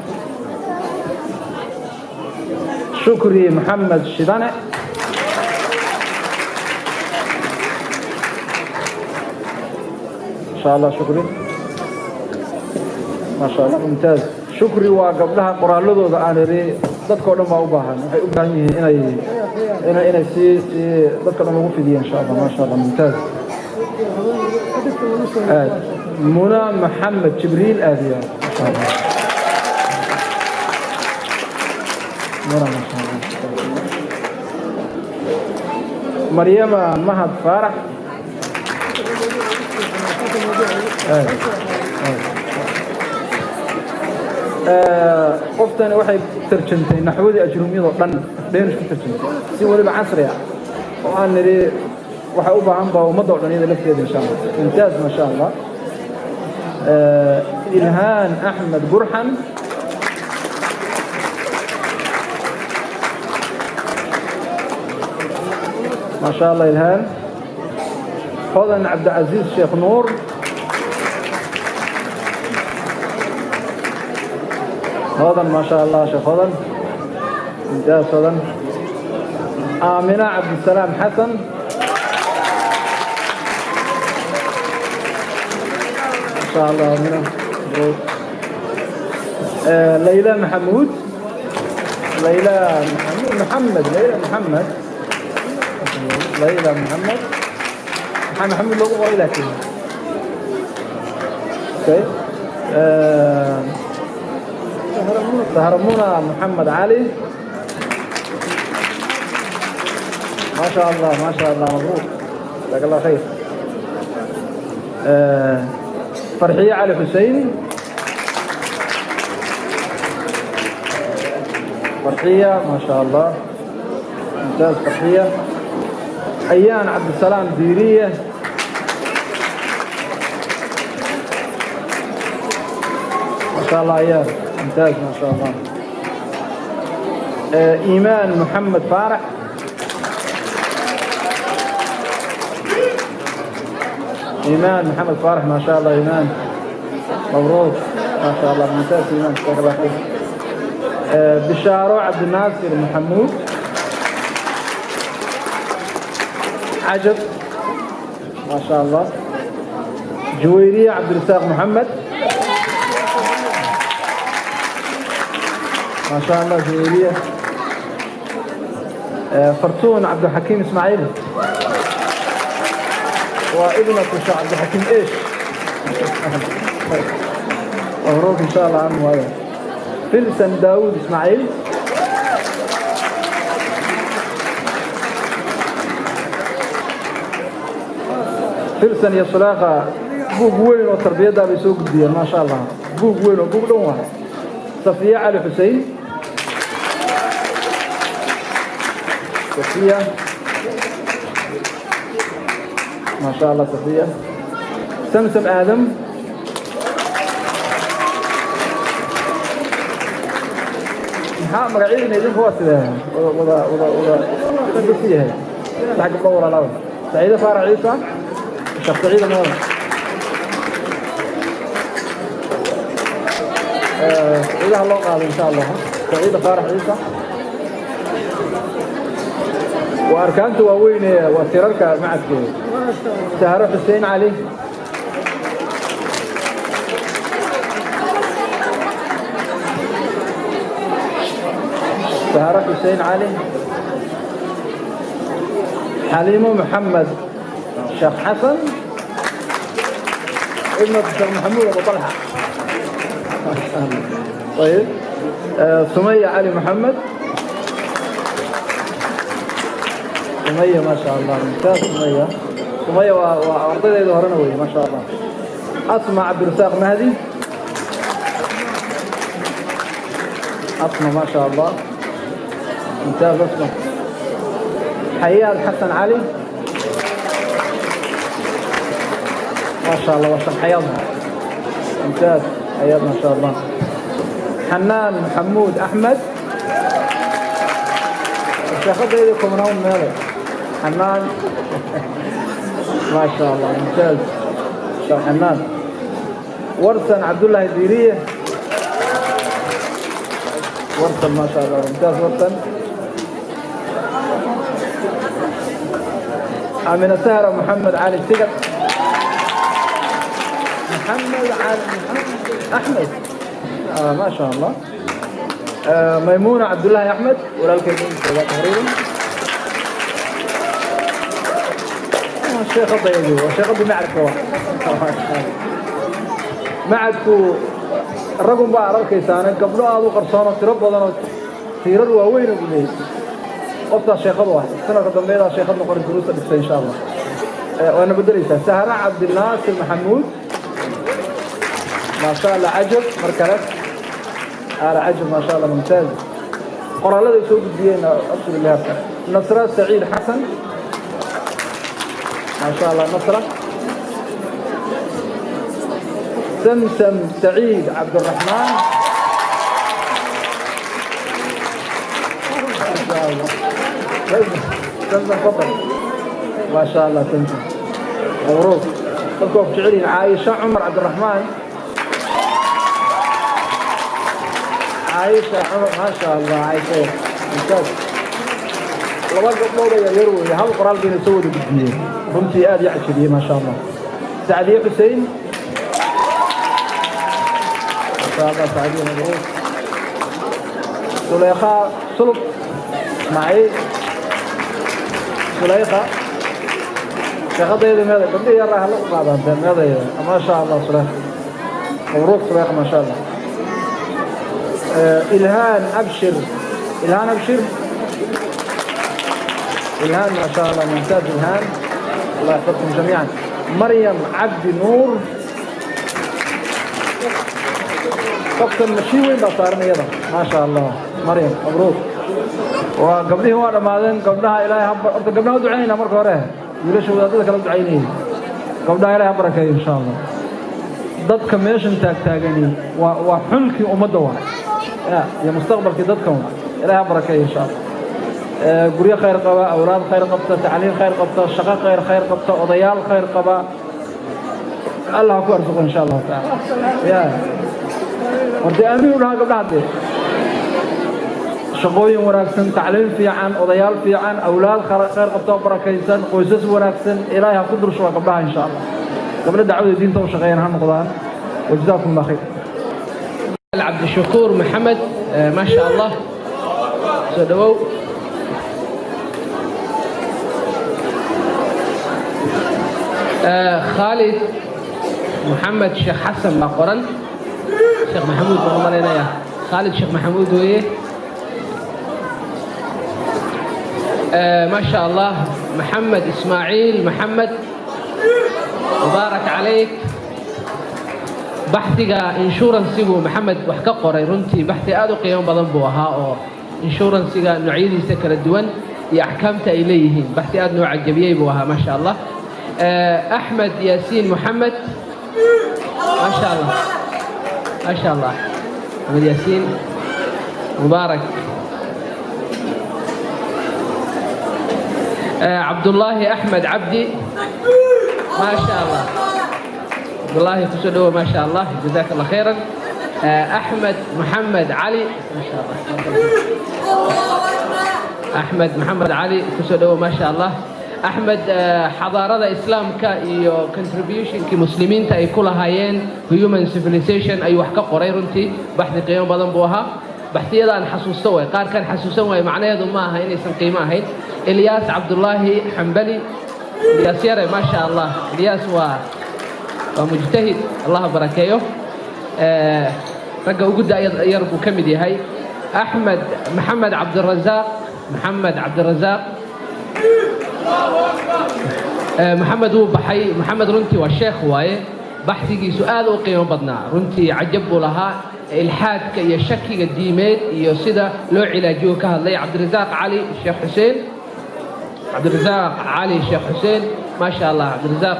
شكري محمد شيدانة، ما شاء الله. شكري، ما شاء الله، ممتاز. Shukri waa gabdhaha qoraaladooda aan iri dadkao dhan baa u baahan, waxay u baahan yihiin inay sii dadka dhan ugu fidiya, insha Allah. ما شاء الله، ممتاز. Aad Muna Maxamed Jibriil, aad iyo aad, ما شاء الله Muna, ما شاء الله. Maryama Mahad Faarax, aad aad. Qoftani waxay tarjantay naxwadii ajrumiyadoo dhan, Danish ku tarjantay si weliba casri ah oo aan nidhi waxay u baahan baa ummadda o dhan iyada lafteeda, insha Allah. ممتاز، ما شاء الله. Ilhaan Axmed Gurxan. ما شاء الله Ilhaan. Hodan Cabdicasiis Sheekh Nuur. Hodan, ما شاء الله, sheekh Hodan, ممتاز Hodan. Aamina Cabdisalaam Xasan. ما شاء الله Aamina, مبروك. ليلى محمود، ليلى محمود محمد، ليلى محمد، ليلى محمد، محمد محمد loogu qoray laakiin okay. Sahramuna Maxamed Cali, ما شاء الله، ما شاء الله، مبروك، جزاك الله خير. فرحية علي حسين، فرحية، ما شاء الله، ممتاز فرحية. أيان عبد السلام ديرية. ما شاء الله أيان، ممتاز، ما شاء الله. إيمان محمد فارح. إيمان محمد فارح، ما شاء الله إيمان، مبروك، ما شاء الله، ممتاز إيمان، جزاك الله خير. بشارو عبد الناصر محمود عجب، ما شاء الله. جويرية عبد الرزاق محمد، ما شاء الله جويرية. فرتون عبد الحكيم اسماعيل وابنة الشيخ عبد الحكيم ايش، مبروك ان شاء الله عنه هذا. فلسن داود اسماعيل. Filsan iyo Sulaaqa buug weyn oo tarbiyadda bay soo gudbiyeen, ما شاء الله, buug weyn oo buug dhan wahay. Safiya Cali Xusein, Safiya, ما شاء الله Safiya. Samsam Aadam. Maxaa magacyadiina idinku waa sidee wada wada wada wada bas yahay? Saddex gabdho walaalada. Saciide Faarax Ciisa, Sheekh Saciide Mooda. Saciidaha loo qaado, insha Allah. Saciide Faarax Ciisa waa arkaanta waaweyn ee waa tirarka macadkeeda. Sahro Xuseen Cali. Sahro Xuseen Cali. Xaliimo Maxamed Sheekh Xasan, ابنة الشيخ محمود أبو طلحة. طيب، سمية علي محمد. Sumaya, ما شاء الله, ممتاز. Sumaya, Sumaya waa ardaydeeda horena wey, ما شاء الله. Asma Cabdirasaaq Mahdi, Asma, ما شاء الله, ممتاز Asma. Xayaad Xasan Cali, ما شاء الله, waa Xayaad, ممتاز Xayaad, ما شاء الله. Xanaan Maxamuud Axmed, sheekhadeydii kumnaan meelay Xanaan, ما شاء الله, ممتاز sheekh Xanaan. Warsan Cabdullaahi Diiriye, Warsan, ما شاء الله, ممتاز Warsan. Amina Sahra Maxamed Cali Tigad, Maxamed Cali Maxamed Axmed, ما شاء الله. Maymuuna Cabdullaahi Axmed, walaalkay jooga taqriiban, sheekada waa sheekadii macadka, waa macadku ragun baa arkaysaane, gabdho aada u qarsoonoo tiro badan oo tiirar waaweyn ugu leeyay. Qoftaas sheekadu ah sanadka dambeedaa sheekad noqon, duruusta dhigtay, insha Allah waana bedelaysaa. Sahra Cabdinaasir Maxamuud, ما شاء الله, cajab mar kale ala cajab, ما شاء الله, mumtaaz. Qoralladay soo gudbiyeen absolutely. Nasra Saciid Xasan, ما شاء الله, Nasra. Samsam Saciid Cabdiraxmaan, ما شاء الله. Samsam, تفضل. ما شاء الله, Samsam, مبروك. Dadku waa ku jecel yihiin. Caaisha Cumar Cabdiraxmaan, Caaisha Cumar, ما شاء الله, Caaisha, mumtaaz. Laba gabdhood oo yaryar weeye, hal qoraal bayna soo wada gudbiyeen, runtii aad ii cajabiyey, ما شاء الله. Sacdiye Xusein, ما شاء الله, Sacdiye, mabruuk. Suleykha Sulub Ismaaciil, Suleykha, sheekadayda meeday? Gabdhihii yaraa hala u qaadaan meedayda. ما شاء الله, Suleykha, mabruuk Suleykha, ما شاء الله. Ilhaan Abshir, Ilhaan Abshir, Ilhaan, ما شاء الله, ممتاز Ilhaan, الله يحفظكم جميعا. Maryam Cabdi Nuur, qofkan mashii weyn baa saaran iyada, ما شاء الله, Maryam, mabruuk. Waa gabdhihii, waa dhammaadeen gabdhaha. Ilaahay horta gabdhaha u ducaynayna marka hore, wiilasha wadaadada kala ducaynayay. Gabdhaha Ilahay ha barakeeyo, insha Allah. Dadka meeshan taagtaagani waa xulkii ummadda waa ya iyo mustaqbalkii dadkan waa. Ilahay ha barakeeyo, insha Allah. Guryo khayr qaba, awlaad khayr qabta, tacliin khayr qabta, shaqo khayr qabta, odayaal khayr qaba, Allah ha ku arsuqo, insha Allahu tacaala. Ya horta aamiin u dhahaa gabdhaha dee. Shaqooyin wanaagsan, tacliim fiican, odayaal fiican, awlaad khayr qabta oo barakaysan, qoysas wanaagsan Ilaahay ha ku durshuba gabdhaha, insha Allah. Gabdho dacwada diinta u shaqeeyaan ha noqdaan. وجزاكم الله خير. عبد الشكور محمد، ما شاء الله, soo dhawow. Khaalid Maxamed Sheekh Xasan baa qoran, Sheekh Maxamuud baan u malaynayaa, Khaalid Sheekh Maxamuud weeye, ما شاء الله. محمد إسماعيل محمد, مبارك عليك. Baxdiga insurancegu Maxamed wax ka qoray, runtii baxdi aad u qiimo badan buu ahaa oo insurancega noocyadiisa kala duwan iyo axkaamta ay leeyihiin, baxdi aad noo cajabiyey buu ahaa, ما شاء الله. Axmed Yaasiin Moxamed, ما شاء الله, ما شاء الله, Axmed Yaasiin, mubaarak. Cabdullaahi Axmed Cabdi, ما شاء الله, Cabdullaahi, kusoo dhawo, ما شاء الله, جزاك الله خيرا. Axmed Maxamed Cali, ما شاء الله, Axmed Maxamed Cali, kusoo dhawo, ما شاء الله. Axmed xadaarada Islaamka iyo contributionkii Muslimiinta ay ku lahaayeen human civilization ayuu wax ka qoray, runtii baxdi qiimo badan buu ahaa. Baxdiyada aan xasuusto way qaarkaan xasuusan waaye, macnaheedu ma aha inaysan qiimo ahayn. Ilyaas Cabdullaahi Xambali, Ilyaas yare, ما شاء الله, Ilyaas waa mujtahid, Allah barakeeyo, ragga ugu da' yar buu ka mid yahay. Axmed Maxamed Cabdirasaaq, Maxamed Cabdirasaaq. Maxamed wuu baxay. Maxamed runtii waa sheekh waaye, baxdigiisu aad u qiimo badnaa runtii, cajab buu lahaa. Ilxaadka iyo shakiga diimeed iyo sida loo cilaajiyo ka hadlay. Cabdirasaaq Cali Sheekh Xuseen, Cabdirasaaq Cali Sheekh Xuseen, maasha Allah. Cabdirasaaq,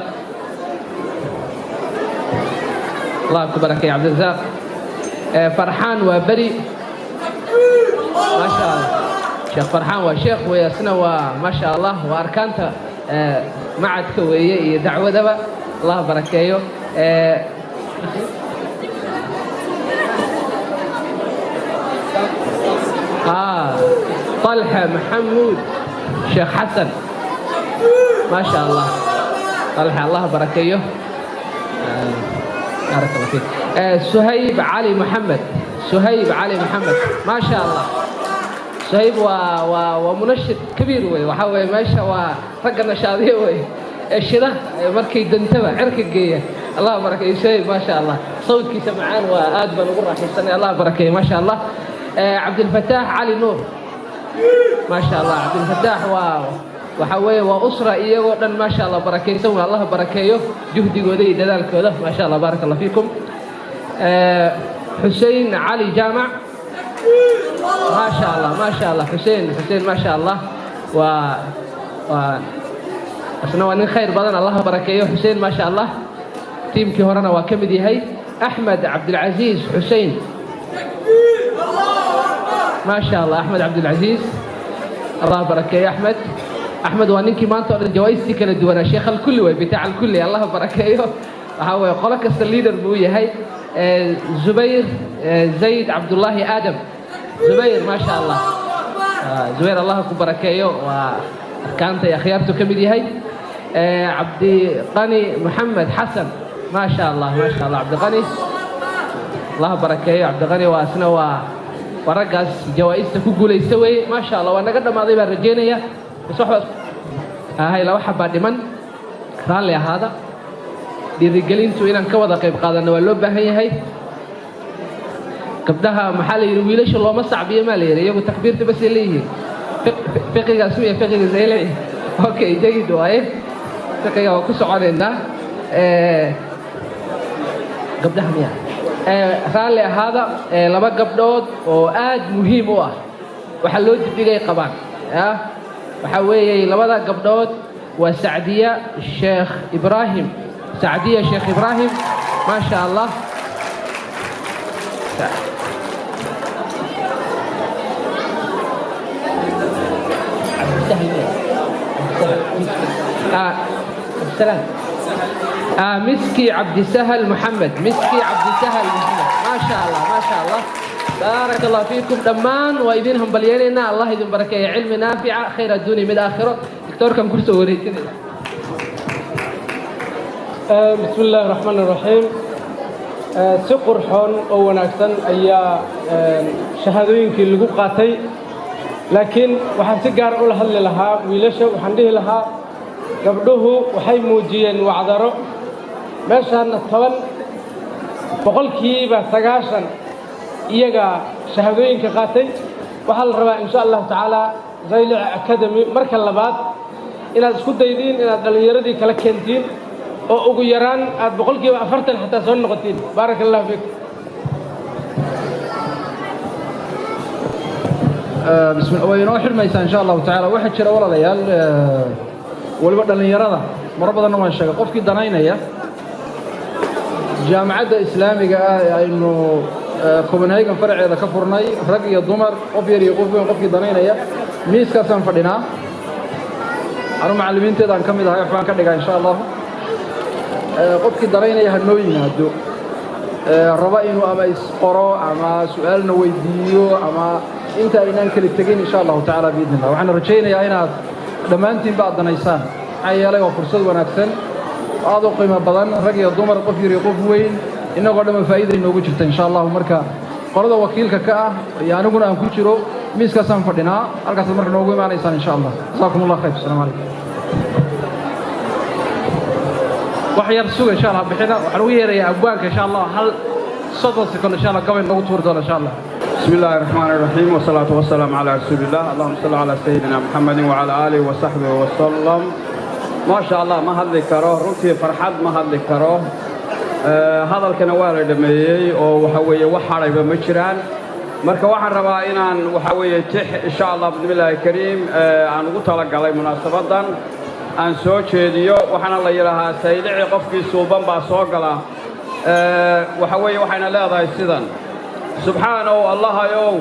Allah ku barakeey Cabdirasaaq. Farxaan waa beri, maasha Allah. Sheekh Farxaan waa sheekh weeye, isna waa maasha Allah, waa arkaanta macadka weeye iyo dacwadaba, Allah barakeeyo. طلحة محمود شيخ حسن، ما شاء الله طلحة، الله بركيه. بارك الله فيك. سهيب علي محمد، سهيب علي محمد، ما شاء الله. سهيب ومنشط كبير وي، وحوي ماشى ورقة نشاطية وي الشدة markay dantaba cirka geeya. Allah barakeeyo سهيب، ما شاء الله، صوتkiisa macaan waa aad baan ugu raaxaysanay. Allah barakeeyo، ما شاء الله. عبد الفتاح علي نور، ما شاء الله. عبد الفتاح waxa weeye waa usra iyagoo dhan, ما شاء الله, barakaysan waa. Allah barakeeyo juhdigooda iyo dadaalkooda, ما شاء الله، بارك الله فيكم. حسين علي جامع، ما شاء الله، ما شاء الله. حسين، حسين، ما شاء الله، و isna waa nin khayr badan, Allah barakeeyo Xuseen, ما شاء الله. Tiimkii horena waa ka mid yahay. Axmed Cabdilcasiis Xuseen، ما شاء الله. Axmed Cabdilcasiis, Allah barakeeyo Axmed. Axmed waa ninkii maanta oo dhan jawaistii kala duwanaa, sheekh alkulli wey, bitaac alkulli, Allah barakeeyo. Waxaa weeye qolo kasta leader buu yahay. Zubayr Zayd Cabdullaahi Aadam, Zubayr, ما شاء الله. Zubayr, Allah ku barakeeyo, waa arkaanta iyo akhyaartu ka mid yahay. Cabdiqani Maxamed Xasan، ما شاء الله، ما شاء الله. Cabdiqani, Allah barakeeyo. Cabdiqani waa isna waa raggaas jawaa'ista ku guulaysta weeye, ما شاء الله. Waa naga dhammaaday baan rajeynaya, bas waxba ahay, laba xabaa dhiman, raalli ahaada. Dhiirigelintu inaan ka wada qayb qaadanno waa loo baahan yahay. Gabdhaha maxaa la yidhi? Wiilasha looma sacbiyo maa la yidhi, iyagu takbiirta basay leeyihiin. Fiqigaas miya? Fiqigaas ay leeyihiin. Okay, jayid waaye, fiqiga waa ku soconaynaa. Gabdhaha miya? Raalli ahaada, laba gabdhood oo aad muhiim u ah waxaa loo dibdhigay qabaan waxaa weeye labada gabdhood waa Sacdiya Sheekh Ibraahim, Sacdiya Sheekh Ibraahim، ما شاء الله. عبد السلام، مسكي عبد السهل محمد، مسكي عبد السهل محمد، ما شاء الله، ما شاء الله، بارك الله فيكم. Dhammaan waa idin hambalyeynayna, Allah idin barakeeya, cilmi naafica, khayr adduunya mid aakhiro. Doctoorkan kusoo wareejinaya. بسم الله الرحمن الرحيم. Si qurxoon oo wanaagsan ayaa shahaadooyinkii lagu qaatay, laakiin waxaan si gaar ula hadli lahaa wiilasha. Waxaan dhihi lahaa gabdhuhu waxay muujiyeen wacdaro meeshaana 10%, 90% iyaga shahaadooyinka qaatay. Waxaa la rabaa insha Allahu tacaala Zaylic Academy marka labaad inaad isku daydiin inaad dhallinyaradii kala keentiin oo ugu yaraan aad 40% xataa soo noqotiin. Baaraka Allahu fiik. Bismi, way inoo xidhmaysaa insha Allahu tacaala. Waxaa jira walaalayaal, weliba dhallinyarada, maro badanna waan sheegay, qofkii danaynaya jaamacadda islaamiga ah ee aynu Copenhagen faraceeda ka furnay, rag iyo dumar, qof yar iyo qof weyn, qofkii danaynaya miiskaasaan fadhinaa. Anu macallimiinteedaan ka mid ahay, waxbaan ka dhigaa insha Allahu. Qofkii danaynaya ha noo yimaado, raba inuu ama isqoro ama su-aalna weydiiyo ama inta aynaan kala tegin insha Allahu tacaala biidni illah. Waxaan rajaynayaa inaad dhammaantiinba aad danaysaan, maxaa yeelay waa fursad wanaagsan aad u qiimo badan, rag iyo dumar, qof yar iyo qof weyn, innagoo dhanba faa'iida inoogu jirta insha Allahu. Marka qolada wakiilka ka ah iyo aniguna aan ku jiro miiskaasaan fadhinaa, halkaasaad marka noogu imaanaysaan insha Allah. Jasaakum Allah khayr. Asalaamu calaykum. Wax yar suga insha Allah, bixina. Waxaan ugu yeerayaa abwaanka insha Allah, hal 30 sekond insha Allah gabay noogu tuuri doona insha Allah. بسم الله الرحمن الرحيم، والصلاة والسلام على رسول الله، اللهم صل على سيدنا محمد وعلى آله وصحبه وسلم. Maasha Allah, ma hadli karo runtii, farxad ma hadli karo. Hadalkana waa la dhammeeyey oo waxa weeye wax hadhayba ma jiraan. Marka waxaan rabaa inaan waxa weeye tix, insha Allah, bismillaahi kariim, aan ugu talagalay munaasabaddan aan soo jeediyo. Waxaana la yidhaahaa "Saylici qofkii suuban baa soo gala". Waxa weeye waxayna leedahay sidan: Subxaanow Allahayow,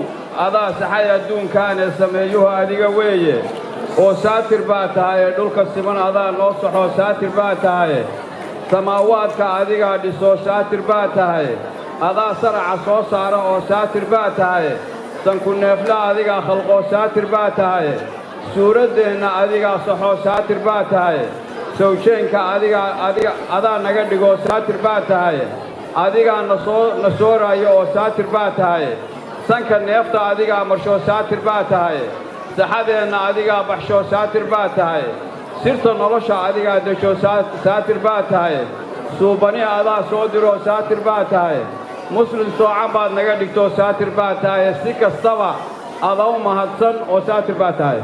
adaa saxay adduunkaane, sameeyuhu adiga weeye, oo saatir baa tahaye. Dhulka siman adaa noo saxoo, saatir baa tahaye. Samaawaadka adigaa dhisoo, saatir baa tahaye. Adaa saraca soo saara oo saatir baa tahaye. Sanku neefla adigaa khalqoo, saatir baa tahaye. Suuraddeenna adigaa saxoo, saatir baa tahaye. Sawjeenka adigaa adiga adaa naga dhigoo, saatir baa tahaye. Adigaa nasoo na sooraayo oo saatir baa tahaye. Sanka neefta adigaa marshoo, saatir baa tahaye. Saxadeenna adigaa baxshoo, saatir baa tahaye. Sirta nolosha adigaa dejoo, saatir baa tahaye. Suubani adaa soo diroo, saatir baa tahaye. Muslim soocan baad naga dhigtoo, saatir baa tahaye. Si kastaba adaa u mahadsan oo saatir baa tahay.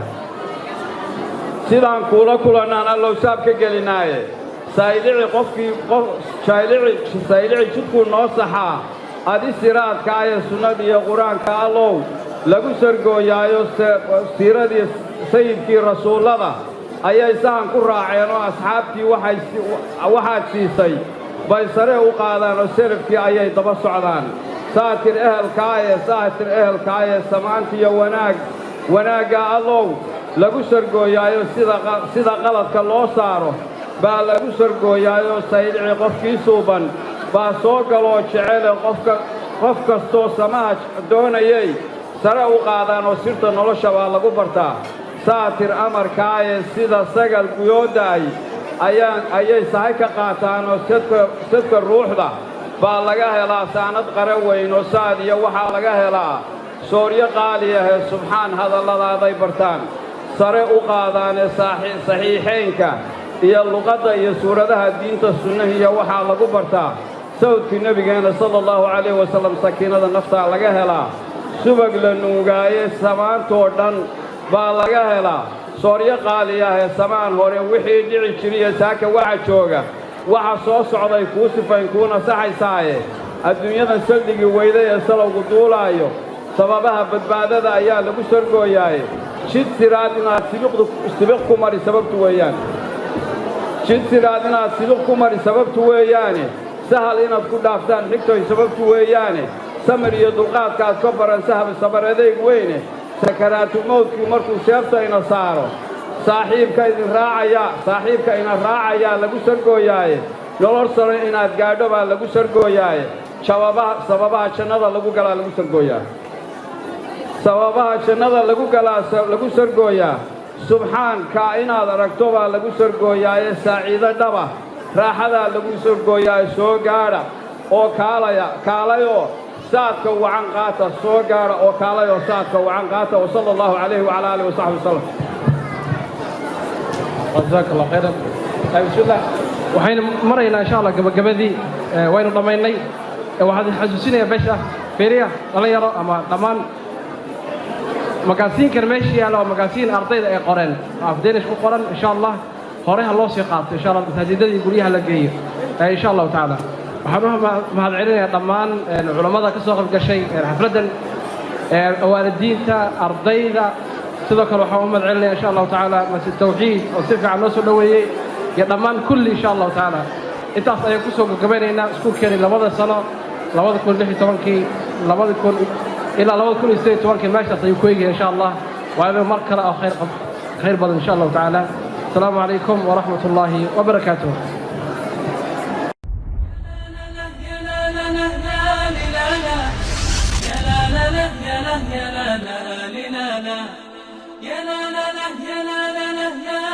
Sidaan kuula kulannaan Allow saab ka gelinaaye. Saylici qofkii qof saylici, Saylici jidkuu noo saxaa adi siraadka aye. Sunnada iyo Qur-aanka Allow lagu sargooyaayo, siiradii sayidkii rasuullada ayay sahan ku raaceen, oo asxaabtii waxay waxaad siisay bay sare u qaadaan, oo selafkii ayay daba socdaan. Saatir ehelkaaye, saatir ehelkaaye, samaantiyo wanaag wanaagga Allow lagu sargooyaayo. Sida qaladka loo saaro baa lagu sargooyaayo. Saylici qofkii suuban baa soo galoo jecele. Qofka qof kastoo samaha doonayay sare u qaadaan, oo sirta nolosha baa lagu bartaa. Saatir amarkaaye, sida sagal guyooda'ay ayaan ayay sahay ka qaataan, oo sadka ruuxda baa laga helaa saanad qara weyn, oo saad iyo waxaa laga helaa sooryo qaali ahee. Subxaan hadalladaaday bartaan, sare u qaadaane. Saxiixaynka iyo luqadda iyo suuradaha diinta sunnahiya waxaa lagu bartaa sawdkii Nebigeenna sala Allahu calayhi wasallam. Sakiinada naftaa laga helaa subag la nuugaaye. Samaantoo dhan baa laga helaa sooryo qaali ahee. Samaan hore wixii dhici jiriyo saaka waxa jooga, waxa soo socday kuu sifayn kuuna saxaysaaye. Adduunyadan saldhigii weyday ee salowgu duulaayo, sababaha badbaadada ayaa lagu sargooyaaye. Jid siraad inaad sibiqdu sibiq ku mari sababtu weeyaan, jid siraad inaad sibiq ku mari sababtu weeyaane. Sahal inaad ku dhaaftaan xigtoy sababtu weeyaane. Samir iyo dulqaadkaad ka baran sahab sabar adeyg weyne. Sakaraatu mawdkii markuu seefta ina saaro, saaxiibka idin raacayaa, saaxiibka ina raacayaa lagu sargooyaaye. Nolol sare inaad gaadho baa lagu sargooyaaye. Jababaha sababaha jannada lagu galaa lagu sargooyaa, sababaha jannada lagu galaa lagu sargooyaa. Subxaanka inaad aragto baa lagu sargooyaaye. Saaciido dhaba raaxadaa lagu sargooyaaye. Soo gaadha oo kaalaya, kaalayoo saadka wacan qaata. Soo gaadha oo kaalayoo saadka wacan qaata. Wasala Allahu calayhi wacala aalihi wasaxbi wasalam. Jazaak Allah khayran. Bismillah, waxaynu maraynaa insha Allah gabagabadii, waynu dhammaynay. Waxaan idin xasuusinayaa meesha fiiriya, dhalinyaro ama dhammaan, magaasiinkan meesha yaalla waa magaasiin ardayda ay qoreen, af Danish ku qoran. Insha Allah hore ha loo sii qaato, insha Allah masaajidada iyo guryaha la geeyo, insha Allahu tacaala. Waxaan u mahadcelinayaa dhammaan culammada ka soo qayb gashay xafladdan, waalidiinta, ardayda. Sidoo kale waxaan u mahadcelinaya insha Allahu tacaala Masjid Tawxiid oo si fiican noo soo dhoweeyey, iyo dhammaan kulli insha Allahu tacaala. Intaas ayaan kusoo gabagabaynaynaa iskuulkeeni 2da sano, 2016-kii, 2000 ilaa 2018-kii. Meeshaas ayuu ku egyahay insha Allah. Waa inuu mar kale oo khayr khayr badan insha Allahu tacaala. Asalaamu calaykum waraxmat ullaahi wabarakaatuh. يا لا لا لا يا لا لا لا.